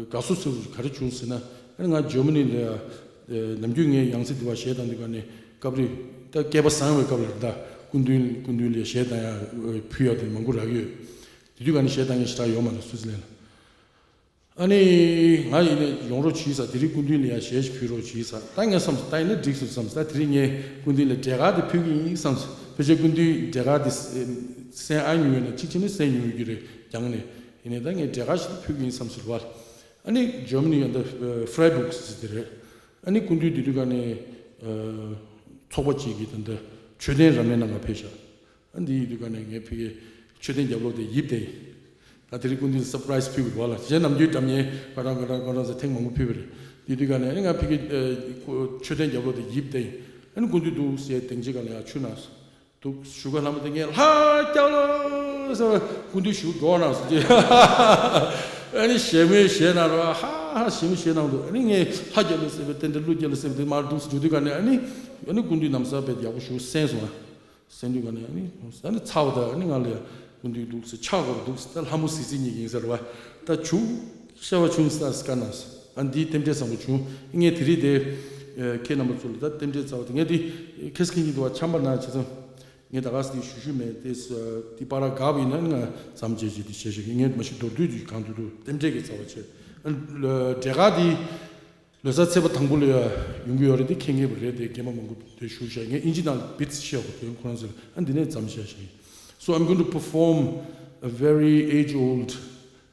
དགའ་བསུ་ཟེར་བ་ག་རེ་བྱུང་ཟེར་ན། ཨ་ནི་ང་ཇར་མ་ནི་ལ་ཡང་ནམ་རྒྱུན་ངས་ཡང་སྲིད་དེ་བ་གཞས་བཏང་དུས་ག་ནས་སྐབས་རེ་ད་སྐལ་པ་བཟང་བའི་སྐབས་ལ་རེད་ད། སྐུ་མདུན་སྐུ་མདུན་ལ་གཞས་བཏང་ཡ་ཕུལ་ཡ་དེ་མང་པོ་རག་ཡོད། དེ་དུས་ག་ནས་གཞས་བཏང་ཡ་ཞེ་དྲག་ཡོད་མ་རེད་སུའི་ཙི་ལན་ལ། ཨ་ནི་ང་ཡིན་ནས་ཡོང་རོགས་བྱས་ས་དེ་རིང་སྐུ་མདུན་ལ་ཡང་གཞས་ཞིག་ཕུལ་རོགས་བྱས་ས། ད་ངས་བསམས་སོང་ད་ཡིན་ན་འགྲིག་སོང་བསམས་སོང་། ད་དེ་རིང་ངས་སྐུ་མདུན་ལ་འབྲས་དཀར་དེ་ཕུལ་གི་ཡིན་བསམས་སོང་། ཕལ་ཆེར་སྐུ་མདུན་འབྲས་དཀར་དེ་གསན་ཨ་མྱོང་ཡོད་ན་གཅིག་བྱས་ན་གསན་མྱོང་ཡོད་ཀྱི་རེད་རྒྱང་ནས། ཡིན་ནས་ད་ངས་འབྲས་དཀར་ཞིག་ཕུལ་གི་ཡིན་བསམས་སོང་བ། ཨ་ནི་ཇར་མ་ནི་ཡང་ད་ཧྥ་རའི་སྦུག་ཟེར་དེ་རེད། ཨ་ནི་སྐུ་མདུན་དེ་དུས་ག་ནས་ཚོགས་པ་གཅིག་གིས་ད་ད་མཆོད་རྟེན་རབ་གནས་གནང་ག་ཕེབས་ཤག་ཨ་འདི་ཡིན་དུས་ག་ནས་ངས་ཕ་གིའི་མཆོད་རྟེན་རྒྱབ་ལོགས་དེ་ཡིབ་བསྡད་ཡིན། ད་དེ་རིང་སྐུ་མདུན་སར་པ་རའི་སི་ཕུལ་བ་ལ་གཞན་ནམ་རྒྱུན་འགྲམ་ཉེ་ག་རང་ག་རང་ག་རང་ཟེར་ཐེངས་མང་པོ་ཕུལ་བ་རེད། དེ་དུས་ག་ནས་ཨ་ནི་ང་ཕ་གིའི་མཆོད་རྟེན་རྒྱབ་ལོགས་དེ་ཡིབ་བསྡད་ཡིན། ཨ་ནི་སྐུ་མདུན་འདུག་ཟེར་སྟེང་ཆེ་ག་ལ་ཡང་ཆུ་ནང་འདུག་ཞུ་ག་ལྷ་མོ་དེ་ངས་ལྷ་སྐྱབས་ལོ་ཟེར་བ་སྐུ་མདུན་ཞུ་འགྲོ་ནང་སོང་ཅེས། ཨ་ནི་ཞེ་མོའི་ཞེ་ན་རོ་ཧ་ཧ་ཞེ་མོ་ཞེ་ནང་འདུག་ཨ་ནི་ངས་ལྷ་སྐྱབས་ལོ་ཟེར་བའི་རྟེན་འབྲེལ་ཀླུ་སྐྱབས་ལོ་ཟེར་བའི་དེ་མར་འདུག་ཟེར་འགྲོ་དུས་ག་ནས་ཨ་ནི་ཨ་ནི་སྐུ་མདུན་ནམ་ས་བེད་ཡག་པོ་ཞུ་གསན་སོང་ཨ། སེང་ལུས་ག་ནས་ཨ་ནི་ཨ་ནི་ཚ་བ་དང་ཨ་ནི་ང་ལ་ཡ་སྐུ་མདུན་འདུག་ཟེར་ཕྱག་སྐོར་འདུག་ཟེར་ད་ལྷ་མོ་གཟི་བརྗིད་ཉིད་ཡིན་ཟེར་བ་ད་བྱུང་ཤ་བ་བྱུང་ཟེར་ད་ཟེར་ཀ་ན་ཟེར་ཨ་འདིའི་རྟེན་འབྲེལ་བཟང་པོ་བྱུང་། ངས་དེ་རིང་དེ་ཁྱེད་རྣམ་པ་ཚོ་ལ་ད་རྟེན་འབྲེལ་རྩ་བ་དེ་ངས་དེ་ཁེ་སི་ཁེ་ཉིད་དུ་བ་འཆམ་པ་ན་བྱེད་ཙང་ངས་ད་ག་སེ་དེ་ཞུ་ཞུ་མེད་དེ་དེ་པ་ར་དགའ་བ་ཡིན་ན་ང་ཙམ་བྱེད་ཅིག་དེ་བྱེད་ཤེས་ཀྱི་ངས་མ་ཤི་མདོར་བསྡུས་ཀྱི་གང་དུ་དུ་རྟེན་འབྲེལ་གྱི་རྩ་བ་བྱེད་ཨ་འབྲས་དཀར་དེ། ལོ་གསར་ཚེས་པ་དང་པོ་ལ་ཡ་ཡོང་གི་ཡོད་རེད་དེ་མཁྱེན་མཁན་པ་རེད་དེ་རྒན་པ་མང་པོ་དེ་ཞུ་བཞག་ངས་ཨིན་ཇི་ནང་བིད་ཤེས་དགོས་དོན་ཁོ་རང་ཚོ་ལ་ཨ་འདི་ནས་ཙམ་བཤད་ཤེས། So I'm going to perform a very age-old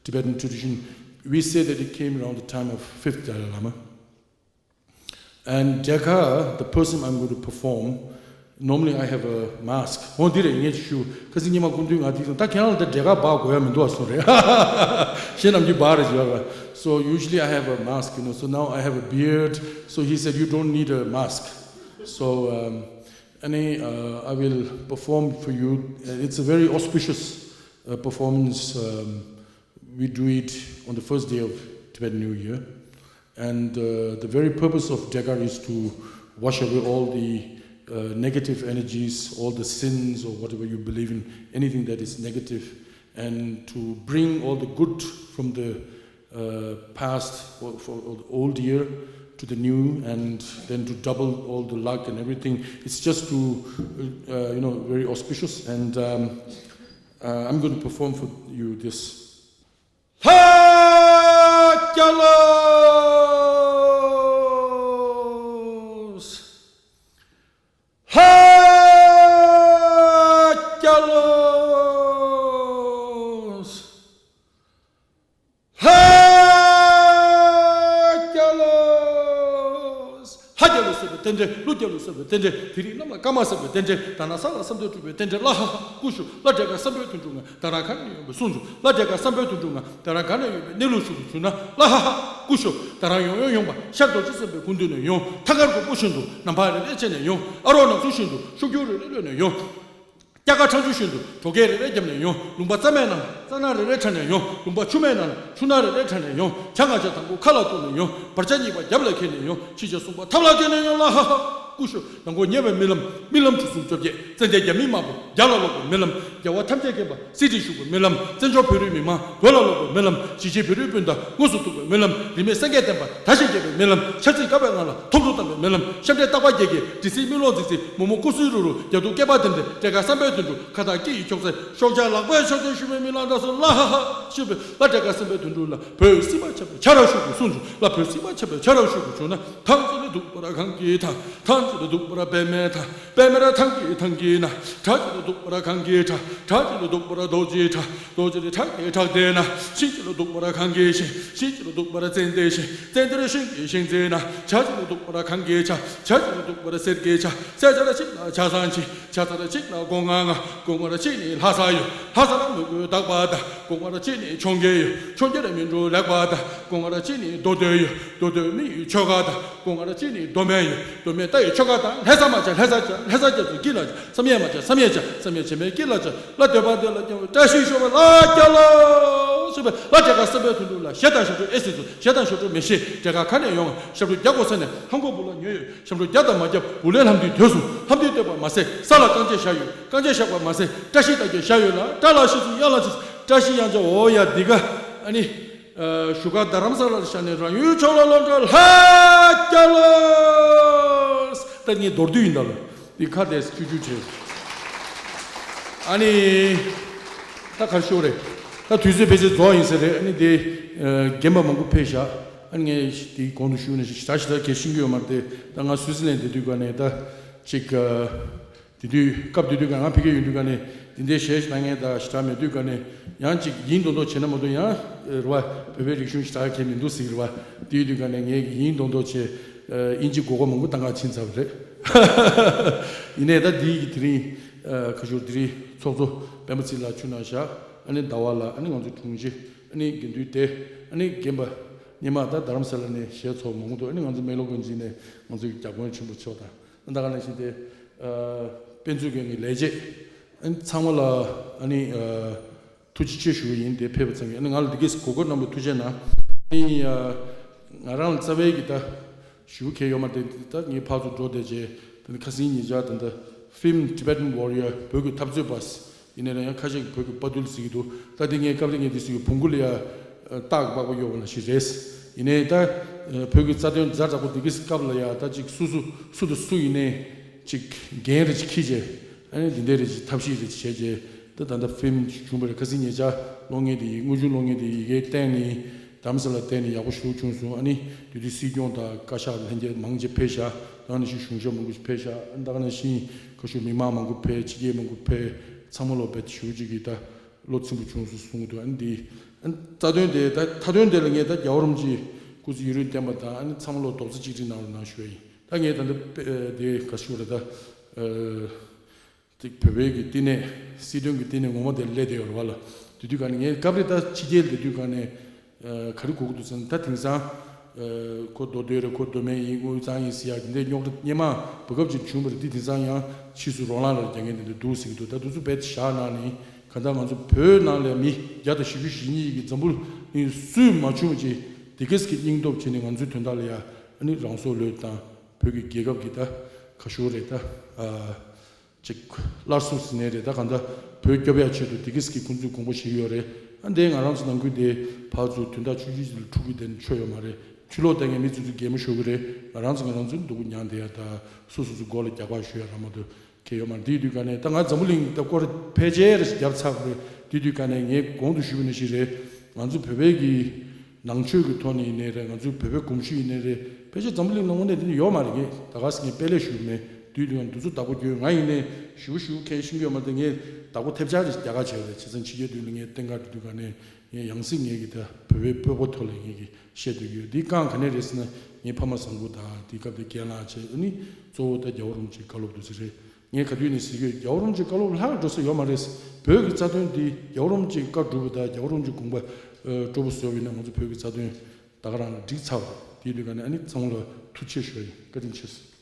Tibetan tradition. We say that it came around the time of fifth Dalai Lama. And Drekar, the person I'm going to perform, normally I have a mask. འོ་འདི་རེད་ངས་ཞུ། ཁ་སང་ཉི་མ་སྐུ་མདུན་ང་དེ་ད་ཁྱེད་རང་ལ་ད་འབྲས་དཀར་འབག་དགོས་ཡ་མི་འདུག་ཨ་སོང་རེད། གཞན་ནམ་རྒྱུན་འབག་རེད་ཟེར་བ། So usually I have a mask, you know. So now I have a beard. So he said, "You don't need a mask." So um, and uh, I will perform for you. Uh, It's a very auspicious uh, performance. Um, we do it on the first day of Tibetan New Year. And uh, the very purpose of Drekar is to wash away all the uh, negative energies, all the sins, or whatever you believe in, anything that is negative, and to bring all the good from the uh, past or for or the old year to the new, and then to double all the luck and everything. It's just to, uh, you know, very auspicious. And um, uh, I'm going to perform for you this. ལྷ་སྐྱབས་ལོ། ལྷ་སྐྱབས་ལོ། ལྷ་སྐྱབས་ལོ། ལྷ་སྐྱབས་ལོ་ཟེར་བའི་རྟེན་འབྲེལ། ཀླུ་སྐྱབས་ལོ་ཟེར་བའི་རྟེན་འབྲེལ། དེ་རིང་གནམ་ལ་སྐར་མ་ཟེར་བའི་རྟེན་འབྲེལ། ད་ན་ས་ལ་བསམ་གཏན་གྲུབ་པའི་རྟེན་འབྲེལ། ལ་ཧ་ཧ་སྐུ་ཞབས། ལ་འབྲས་དཀར་བསམ་འཕེལ་དོན་གྲུབ་ང་ད་རང་ག་ནས་ཡོང་བའི་གསུང་བྱུང་། ལ་འབྲས་དཀར་བསམ་འཕེལ་དོན་གྲུབ་ང་ད་རང་ག་ནས་ཡོང་བའི་གནས་ལུགས་ཞུ་དགོས་བྱུང་ན། ལ་ཧ་ཧ་སྐུ་ཞབས། ད་རང་ཡོང་ཡོང་ཡོང་པ་ཤར་རྡོ་རྗེ་སེམས་དཔའི་སྐུ་མདུན་ནས་ཡོང་། ཐང་དཀར་སྒོར་མོ་བཞིན་དུ་ནམ་བག་རེ་རེ་བྱས་ནས་ཡོང་། ཨ་རོགས་ནག་ཚུ་བཞིན་དུ་ཤུགས་རྒྱུག་རེ་རེ་ལོན་ནས་ཡོང་། སྐྱ་ཀ་ཁྲ་ཆུ་བཞིན་དུ་གྲོགས་ཀས་རེ་རེ་བརྒྱབ་ནས་ཡོང་། ལུང་པ་རྩ་མེད་ནང་རྩ་ནག་རེ་རེ་ཁྲ་ནས་ཡོང་། ལུང་པ་ཆུ་མེད་ནང་ཆུ་ནག་རེ་རེ་ཁྲ་ནས་ཡོང་། བྱ་ང་བྱ་དང་པོ་ཁ་ལ་གཏུགས་ནས་ཡོང་། བར་ཆ་གཉིས་པ་རྒྱབ་ལ་འཁྱེར་ནས་ཡོང་། ཕྱི་ཆ་གསུམ་པ་ཐབ་ལ་འཁྱེར་ནས་ཡོང་། ལ་ཧ་ཧ། སྐུ་ཞབས་ནང་ཁོག་ཉེ་བའི་རྨི་ལམ། རྨི་ལམ་གྲུ་གསུམ་བཅོ་བརྒྱད། ཙན་དན་རྒྱ་མི་དམར་པོ་རྒྱ་ལ་ལོག་པའི་རྨི་ལམ། རྒྱལ་བ་ཐམས་ཅད་མཁྱེན་པ་སྲིད་ཁྲིར་བཞུགས་པའི་རྨི་ལམ། བཙན་བྱོལ་བོད་རིགས་མི་མང་བོད་ལ་ལོག་པའི་རྨི་ལམ། གཞིས་བྱེས་བོད་རིགས་སྤུན་ཟླ་དངོས་སུ་ཐུག་པའི་རྨི་ལམ། རིས་མེད་སངས་རྒྱས་བསྟན་པ་དར་ཞིང་རྒྱས་པའི་རྨི་ལམ། ཆབ་སྲིད་བསྐལ་པའི་ངང་ལ་ཐོག་འགྲོ་བཏང་བའི་རྨི་ལམ། ཤམ་འབྲས་རྟག་པ་རྒྱལ་གྱི་དྲི་ཟའི་མིག་ལོང་འཛིག་འཛིག་མོག་མོག་སྐུ་གསུང་རུ་རུ་རྒྱ་སྡུག་སྐེད་པ་ལྡེམ་ལྡེམ། བྲེ་ཁ་བསམ་པའི་དོན་གྲུབ། ཁ་བཏགས་སྐེ་ཡི་ཁྱོག་ཚད། ཤོག་བྱ་ལག་པས་ཕྱག་མཚན་ཞུ་བའི་རྨི་ལམ་འདྲ་སོང་། ལ་ཧ་ཧ་ཞུ་བའི་ལ། བྲེ་ཁ་བསམ་པའི་དོན་གྲུབ་ལ། བོད་སྲིད་པ་ཆགས་པའི་ཆ་ར་ཤུགས་ཀྱིས་གསུངས་བྱུང་། ལ་བོད་སྲིད་པ་ཆགས་པའི་ཆ་ར་ཤུགས་ཀྱིས་བྱུང་ན། ཐང་ཅི་ལ་སྡུག་པར་གང་གིས་ཐང་། ཐང་ཅི་ལ་སྡུག་པར་པདྨའི་ཐང་། པདྨར་ཐང་གི་ཐང་གི་ན། ཁྲ་ཅི་ལ་སྡུག་པར་གང་གིས་ཁྲ། ཁྲ་ཅི་ལ་སྡུག་པར་རྡོ་རྗེའི་ཁྲ། རྡོ་རྗེར་ཁྲག་གི་ཁྲག་ལྡན་ན། ཤིང་ཅི་ལ་སྡུག་པར་གང་གིས་ཤིང་། ཤིང་ཅི་ལ་སྡུག་པར་ཙན་དན་ཤིང་། ཙན་དན་ཤིང་གི་ཤིང་ཙན་ན། ཇ་ཅི་ལ་སྡུག་པར་གང་གིས་ཇ། ཇ་ཅི་ལ་སྡུག་པར་གསེར་གྱི་ཇ། གསེར་ཇ་ལ་ཅི་ལ་ཇ་ཚང་ཆེ། ཇ་ཚང་ལ་ཅི་ལ་སྒོ་ང་ང་། སྒོ་ང་ལ་ཅི་ནི་ལྷ་ས་ཡོད། ལྷ་ས་ལ་མི་དགོས་དག་པ་དང་། སྒོ་ང་ལ་ཅི་ནི་འཕྱོངས་རྒྱས་ཡོད། འཕྱོངས་རྒྱས་ལ་མི་འགྲོ་ལེགས་པ་དང་། སྒོ་ང་ལ་ཅི་ནི་མདོ་སྟོད་ཡོད། མདོ་སྟོད་མི་ཡི་ཆོལ་ཁ་དང་། སྒོ་ང་ལ་ཅི་ནི་མདོ་སྨད་ཡོད། མདོ་སྨད་རྟ་ཡི་ཆོལ་ཁ་དང་། ལྷ་ས་མ་ཆགས་ལྷ་ས་ཆགས། ལྷ་ས་རྒྱ་མཚོ་དཀྱིལ་ལ་ཆགས། བསམ་ཡས་མ་ཆགས་བསམ་ཡས་ཆགས། བསམ་ཡས་བྱེ་མའི་དཀྱིལ་ལ་ཆགས། ལ་འདོད་པ་འདོད་ལ་སྐྱོང་བའི་བཀྲ་ཤིས་ཤོག་པ་ལ་རྒྱ་ལོ། ཞེས་པའི་ལ་བྲེ་ཁ་བསམ་པའི་དོན་གྲུབ་ལ། ཞེ་དང་ཞབས་བྲོ་ཨེ་སི་སུ། ཞེ་དང་ཞབས་བྲོ་མི་ཤེས། བྲེ་ཁ་ག་ནས་ཡོང་། ཞབས་བྲོ་རྒྱག་དགོས་ས་ནས། ཧང་གོ་བུ་ལ་ཉོས་ཡོད། ཞབས་བྲོ་རྒྱག་དང་མ་རྒྱག་བུ་ལོན་ལྷམ་མདུད་དོས་སུ། ལྷམ་མདུད་བསྟོད་པ་མ་ཟད་ས་ལ་རྐང་རྗེས་བཞག་ཡོད། རྐང་རྗེས་བཞག་པ་མ་ཟད་བཀྲ་ཤིས་རྟགས་བརྒྱད་བཞག་ཡོད་ལ། བཀྲ་ལ་ཤིས་སུ་གཡང་ལ་ཤིས་སུ། བཀྲ་ཤིས་གཡང་ཆགས་འོ་ཡ་འདི་ག་ཨ་ནི། བཞུགས་སྒར་རྡ་རམ་ས་ལར་བཞག་ནས་རང་ཡུལ་ཕྱོགས་ལ་ལོག་འགྲོ་ལྷ་རྒྱ་ལོ། ད་ངས་མདོར་བསྡུས་ཡིན་ད་ལོ། འདི་ཁ་བརྡས་བཅུ་བཅུ་བྱས། ཨ་ནི། ད་གར་ཤོག་རེད། ད་དུས་ཚོད་ཕལ་ཆེར་རྫོགས་ཡིན་ཟེར་རེད། ཨ་ནི་དེ། རྒན་པ་མང་པོ་ཕེབས་བཞག་ཨ་ནི་ངས་དེའི་གོང་དུ་ཞུས་ནས་ཞིག་ཞིག་ད་ཞིག་ད་གས་ཤེས་ཀྱི་ཡོད་མ་རེད་དེ། ད་ང་སུའི་ཙི་ལན་བསྡད་དུས་ག་ནས་ད་ཅིག་དེ་དུས་སྐབས་དེ་དུས་ཀྱང་ང་ཕ་གིར་ཡོད་དུས་ཀ་ནས་འདི་འདྲའི་གཞས་ཞིག་གནང་མཁན་དང་ཞེ་དྲག་མེད་དུས་ཀ་ནས། ཡང་ཅིག་ཡིན་མདོག་མདོག་བྱས་ན་མ་གཏོགས་ཡང་རེད་བ། བོད་པའི་རིག་གཞུང་ཞེ་དྲག་གང་མི་འདུག་ཟེར་གྱི་རེད་བ། དེའི་དུས་ཀ་ནས་ངས་ཡིན་མདོག་མདོག་བྱས། ཨིན་ཇི་མགོ་སྐོར་མང་པོ་བཏང་ག་ཕྱིན་ཚར་བ་རེད། ཡིན་ནའི་ད་འདི་གི་དེ་རིང་ཁ་ཤོར་དེ་རིང་ཚོགས་གཙོ་སྤེན་པ་ཚེ་རིང་ལགས་ཁྱུག་གནང་བཞག་ཨ་ནི་ཟླ་བ་ལགས། ཨ་ནི་ང་ཚོའི་དྲུང་ཆེ། ཨ་ནི་དགེ་འདུན་སྡེ། ཨ་ནི་རྒན་པ་སྔོན་མ་ད་རྡ་རམ་ས་ལ་ནས་གཞས་ཚོགས་མང་པོ་འདུག་ཨ་ནི་ང་ཚོ་སྨན་སློབ་དགོན་འཛིན་ནས་ང་ཚོའི་བརྒྱ་དཔོན་ཆེན་པོ་མཆོག་དང་། ད་ག་ནང་བཞིན་དེ། ཨ། དཔེ་མཛོད་ཁང་གི་ལས་བྱེད། ཨ་ནི་ཚང་མ་ལ་ཨ་ནི། ཨ། ཐུགས་རྗེ་ཆེ་ཞུ་གི་ཡིན། དེ་ཕེབས་པ་ཚང་གི། ཨ་ནི་ང་ལ་འདི་གས་གོ་སྐབས་གནང་བའི་ཐུགས་རྗེ་གནང་། ཨ་ནི། ཨ། ང་རང་ལ་རྩ་བའི་གི་ད་ཞུ་མཁན་ཡོད་མ་རེད། ད་ངས་ཕར་ཚུར་འགྲོ་བསྡད་རྗེས་ད་ཁ་སང་ཉིན་ཞག་ད་ལྟ་Film Tibetan Warrior བོད་ཀྱི་འཐབ་རྩོད་པ། ཡིན་ནའི་ཡང་ཁ་ཤས་ཀྱིས་བོད་ཀྱི་དཔའ་རྟུལ་ཟེར་གྱི་འདུག་ད་དེ་ངས་སྐབས་རེ་ངས་འདི་ཟེར་གྱི། བོང་གུ་ལ་ཡ་སྟག་གི་པགས་པ་གཡོགས་པ་ལ་ཞིག་རེད། ཡིན་ནའི་ད་བོད་ཀྱི་རྩ་དོན་ཛ་དྲག་པོ་འདི་གི་སྐབས་ལ་ཡ་ད་ཅིག་སུ་སུ་སུ་དང་སུ་ཡིན་ནའི་ཅིག་འགན་རེ་ཅིག་འཁྱེར་བྱས། ཨ་ནི་འདི་འདྲའི་རེ་ཅིག་ཐབས་ཤེས་རེ་ཅིག་བྱས་བྱས། ད་ད་ལྟ་ཕིལམ་ཅིག་བྱུང་བ་རེད། ཁ་སང་ཉེ་ཆར་ཀློག་མཁན་དེ་ཡིས། དངོས་བྱུང་ཀློག་མཁན་དེ་ཡི་གེ་བསྟན་ནས། རྡ་རམ་ས་ལ་བསྟན་ནས་ཡག་པོ་ཞེ་པོ་བྱུང་སོང་། ཨ་ནི་དེ་དུས་སྲིད་སྐྱོང་དང་བཀའ་ཤག་ལྷན་རྒྱས་མང་ཆེ་ཕེབས་ཤག་ད་ནང་བཞིན་གཞུང་ཞབས་མང་པོ་ཞིག་ཕེབས་ཤག་ད་ག་ནང་བཞིན་ཁ་ཤོར་མི་མང་མང་པོ་ཕེབས། ཕྱི་རྒྱལ་མང་པོ་ཕེབས། ཚང་མ་ལོ་བེད་ཞུ་གཅིག་གིས་ད་བློ་ཚིམ་པོ་བྱུང་སོང་གསུང་གི་འདུག་ཨ་ནི་འདི་ཨ་ནི་རྩ་དོན་དེ་ད་མཐའ་དོན་དེ་ལ་ངས་ད་རྒྱལ་བ་རིན་པོ་ཆེ་སྐུ་ཚེ་ཡུན་རིང་བརྟན་པ་དང་། ཨ་ནི་ཚང་མ་ལོ་རྡོག་རྩ་གཅིག་སྒྲིལ་གནང་རོགས་གནང་ཞུ་ཡ་ཡིན། ད་ངས་ད་ལྟ་དེ་ག་ཞུ་རེད་ད། ཨ། དེ་བོད་པའི་གི་བསྟི་གནས། སྲིད་དོན་གི་བསྟི་གནས་ངོ་མ་དེ་སླེབས་བསྡད་ཡོད་རེད་བ་ལ། དེ་དུས་ག་ནས་ངས་སྐབས་རེ་ད་ཕྱི་རྒྱལ་དེ་དུས་ག་ནས། ཨ། ག་རེ་གོ་གི་འདུག་ཟེར་ན། ད་དེང་སང་། ཨ། ཁོ་མདོ་སྟོད་རེད། ཁོ་མདོ་སྨད་ཡིན། དངུལ་གཙང་ཡིན་ཟེར་ཡ་དེ་འདྲའི་རྙོག་དྲ་སྔོན་མ་བར་སྐབས་ཅིག་བྱུང་བ་རེད། དེ་དེང་སང་ཡང་ཕྱིས་སུ་རོ་ལངས་རེ་རྒྱག་མཁན་དེ་འདྲ་འདུག་ཟེར་གྱི་འདུག་ད་དེ་ཚོ་རྦད་དེ་བཞག་གནང་ནས། གང་ལྟར་ང་ཚོ་བོད་ནང་ལ་མི་བརྒྱ་དང་བཞི་བཅུ་ཞེ་གཉིས་ཀྱིས་འཛམ་བུ་གླིང་སུས་མ་བྱུང་བ་ཅིག་དེ་གས་ཀྱི་སྙིང་སྟོབས་བྱས་ནས་ང་ཚོའི་དོན་དག་ལ་ཡ། ཨ་ནི་རང་སྲོག་བློས་བཏང་། བོད་ཀྱི་རྒྱལ་ཁབ་ཀྱི་ད་ག་ཞུ་རེད་ད། ཨ། ཅིག་སླར་གསོ་ཟེར་ནའི་རེད། ད་གང་ལྟར་བོད་སྐྱོབ་ཡག་ཆེད་དུ་དེ་གིས་ཀྱི་ཁོང་ཚོས་དགོངས་པ་བཞེས་ཀྱི་ཡོད་རེད། ཨ། འདི་ང་རང་ཚོ་ནང་ཁུལ་དེ་ཕར་ཚུར་དོན་དག་ཆུང་ཆུང་ཞིག་ལ་འཁྲུག་གི་བསྡད་ན་ཆོ་ཡོད་མ་རེད། ཆུ་ལོག་བསྡད་མཁན་མི་ཚོ་ཚོ་གད་མོ་ཤོར་གི་རེད། ང་རང་ཚོ་ང་རང་ཚོའི་སྡུག་པོ་མྱངས་བསྡད་ཡ་དང་། སོ་སོ་སོ་མགོ་ལ་རྒྱག་པ་ཞུ་ཡ་རག་མ་འདུག་གལ་ཡོད་མ་རེད། དེའི་དུས་ག་ནས་ད་ང་འཛམ་བུ་གླིང་ད་སྐོར་ཕལ་ཆེར་རྒྱབ་ཚར་བ་རེད། དེའི་དུས་ག་ནས་ངས་གོང་དུ་ཞུས་པ་ནང་བཞིན་རེད། ང་ཚོ་བོད་པའི་གི་ནང་ཆོས་ཀྱི་ཐོག་ནས་ཡིན་ནའི་རེད། ང་ཚོའི་བོད་པའི་གོམས་གཤིས་ཡིན་ནའི་རེད། ཕལ་ཆེར་འཛམ་བུ་གླིང་ནང་དངོས་གནས་དེ་འདྲ་ཡོད་མ་རེད། ངས་ད་ག་སེ་ངས་དཔེ་ལས་ཞུ་གི་མེད། དུས་དུས་ང་འདི་ཚོ་བདག་པོ་རྒྱུ་ང་ཡིན་ནའི་ཞུ་ཞུ་མཁན་ཤེས་ཀྱི་ཡོད་མ་རེད། ངས་བདག་པོ་ཐེབས་ཆག་རེ་རྒྱག་ག་བྱས་པ་རེད། བྱས་ཙང་ཕྱི་རྒྱལ་དུས་ལ་ངས་བསྟན་ཁ་འགྲོ་དུས་ག་ནས་ངས་ཡང་སེ་ངས་ཀྱི་ད་བོད་པའི་སྤོབས་པ་ཐོག་ལ་ངས་ཀྱི་བཤད་སྡོད་ཀྱི་ཡོད། འདི་རྐང་ག་ནས་རེད་ཟེར་ན། ངའི་ཕ་མ་བཟང་པོ་དང་དེའི་སྐབས་དེ་རྒན་ལགས་བྱས། ཨ་ནི་གཙོ་བོ་ད་རྒྱལ་བ་རིན་པོ་ཆེའི་བཀའ་སློབ་འདུག་ཟེར་རེད། ངས་ག་དུས་ནས་ཟེར་གྱི་ཡོད། རྒྱལ་བ་རིན་པོ་ཆེའི་བཀའ་སློབ་ལྷག་འགྲོ་ས་ཡོད་མ་རེད། བོད་ཀྱི་རྩ་དོན་འདི་རྒྱལ་བ་རིན་པོ་ཆེའི་བཀའ་སྒྲུབ་པ་དང་རྒྱལ་བ་རིན་པོ་ཆེའི་དགོངས་པ་སྤྲོ་པོ་བཟོས་པ་ཡིན་ན། ང་ཚོ་བོད་ཀྱི་རྩ་དོན་ད་ག་རང་ལ་འགྲིག་ཚར་བ་རེད། དེའི་དུས་ག་ནས་ཨ་ནི་ཚང་མ་ལ་ཐུགས་རྗེ་ཆེ་ཞུ་ཡ་ཡིན། བཀའ་དྲིན་ཆེ་ཟེར།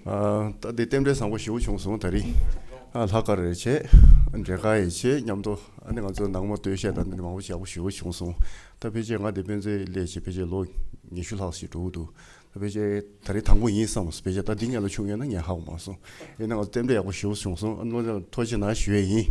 ཨ། ད་འདི་རྟེན་འབྲེལ་བཟང་པོ་ཞེ་པོ་བྱུང་སོང་ད་རིང་། ཨ། ལྷག་དཀར་རེ་བྱས། འབྲས་དཀར་ཡི་བྱས་མཉམ་དུ། ཨ་ནི་ང་ཚོ་ནང་མ་སྟོད་གཞས་དང་འདི་མང་པོ་ཞིག་ཡག་པོ་ཞེ་པོ་བྱུང་སོང་། ད་ཕལ་ཆེར་ང་འདི་དཔེ་མཛོད་སླེབས་བྱས་ཕལ་ཆེར་ལོ་ཉི་ཤུ་ལྷག་ཞིག་འགྲོ་གི་འདུག་ད་ཕལ་ཆེར་ད་རེས་དང་པོ་ཡིན་བསམ། ཕལ་ཆེར་ད་འདི་སྔོན་ལ་བྱུང་ཡོད་ན་ངས་ཧ་གོ་མ་སོང་། ཡིན་ན་ང་ཚོ་རྟེན་འབྲེལ་ཡག་པོ་ཞེ་པོ་བྱུང་སོང་། ཨ་ནི་ཐུགས་རྗེ་གནང་ཞུ་ཡས་ཡིན།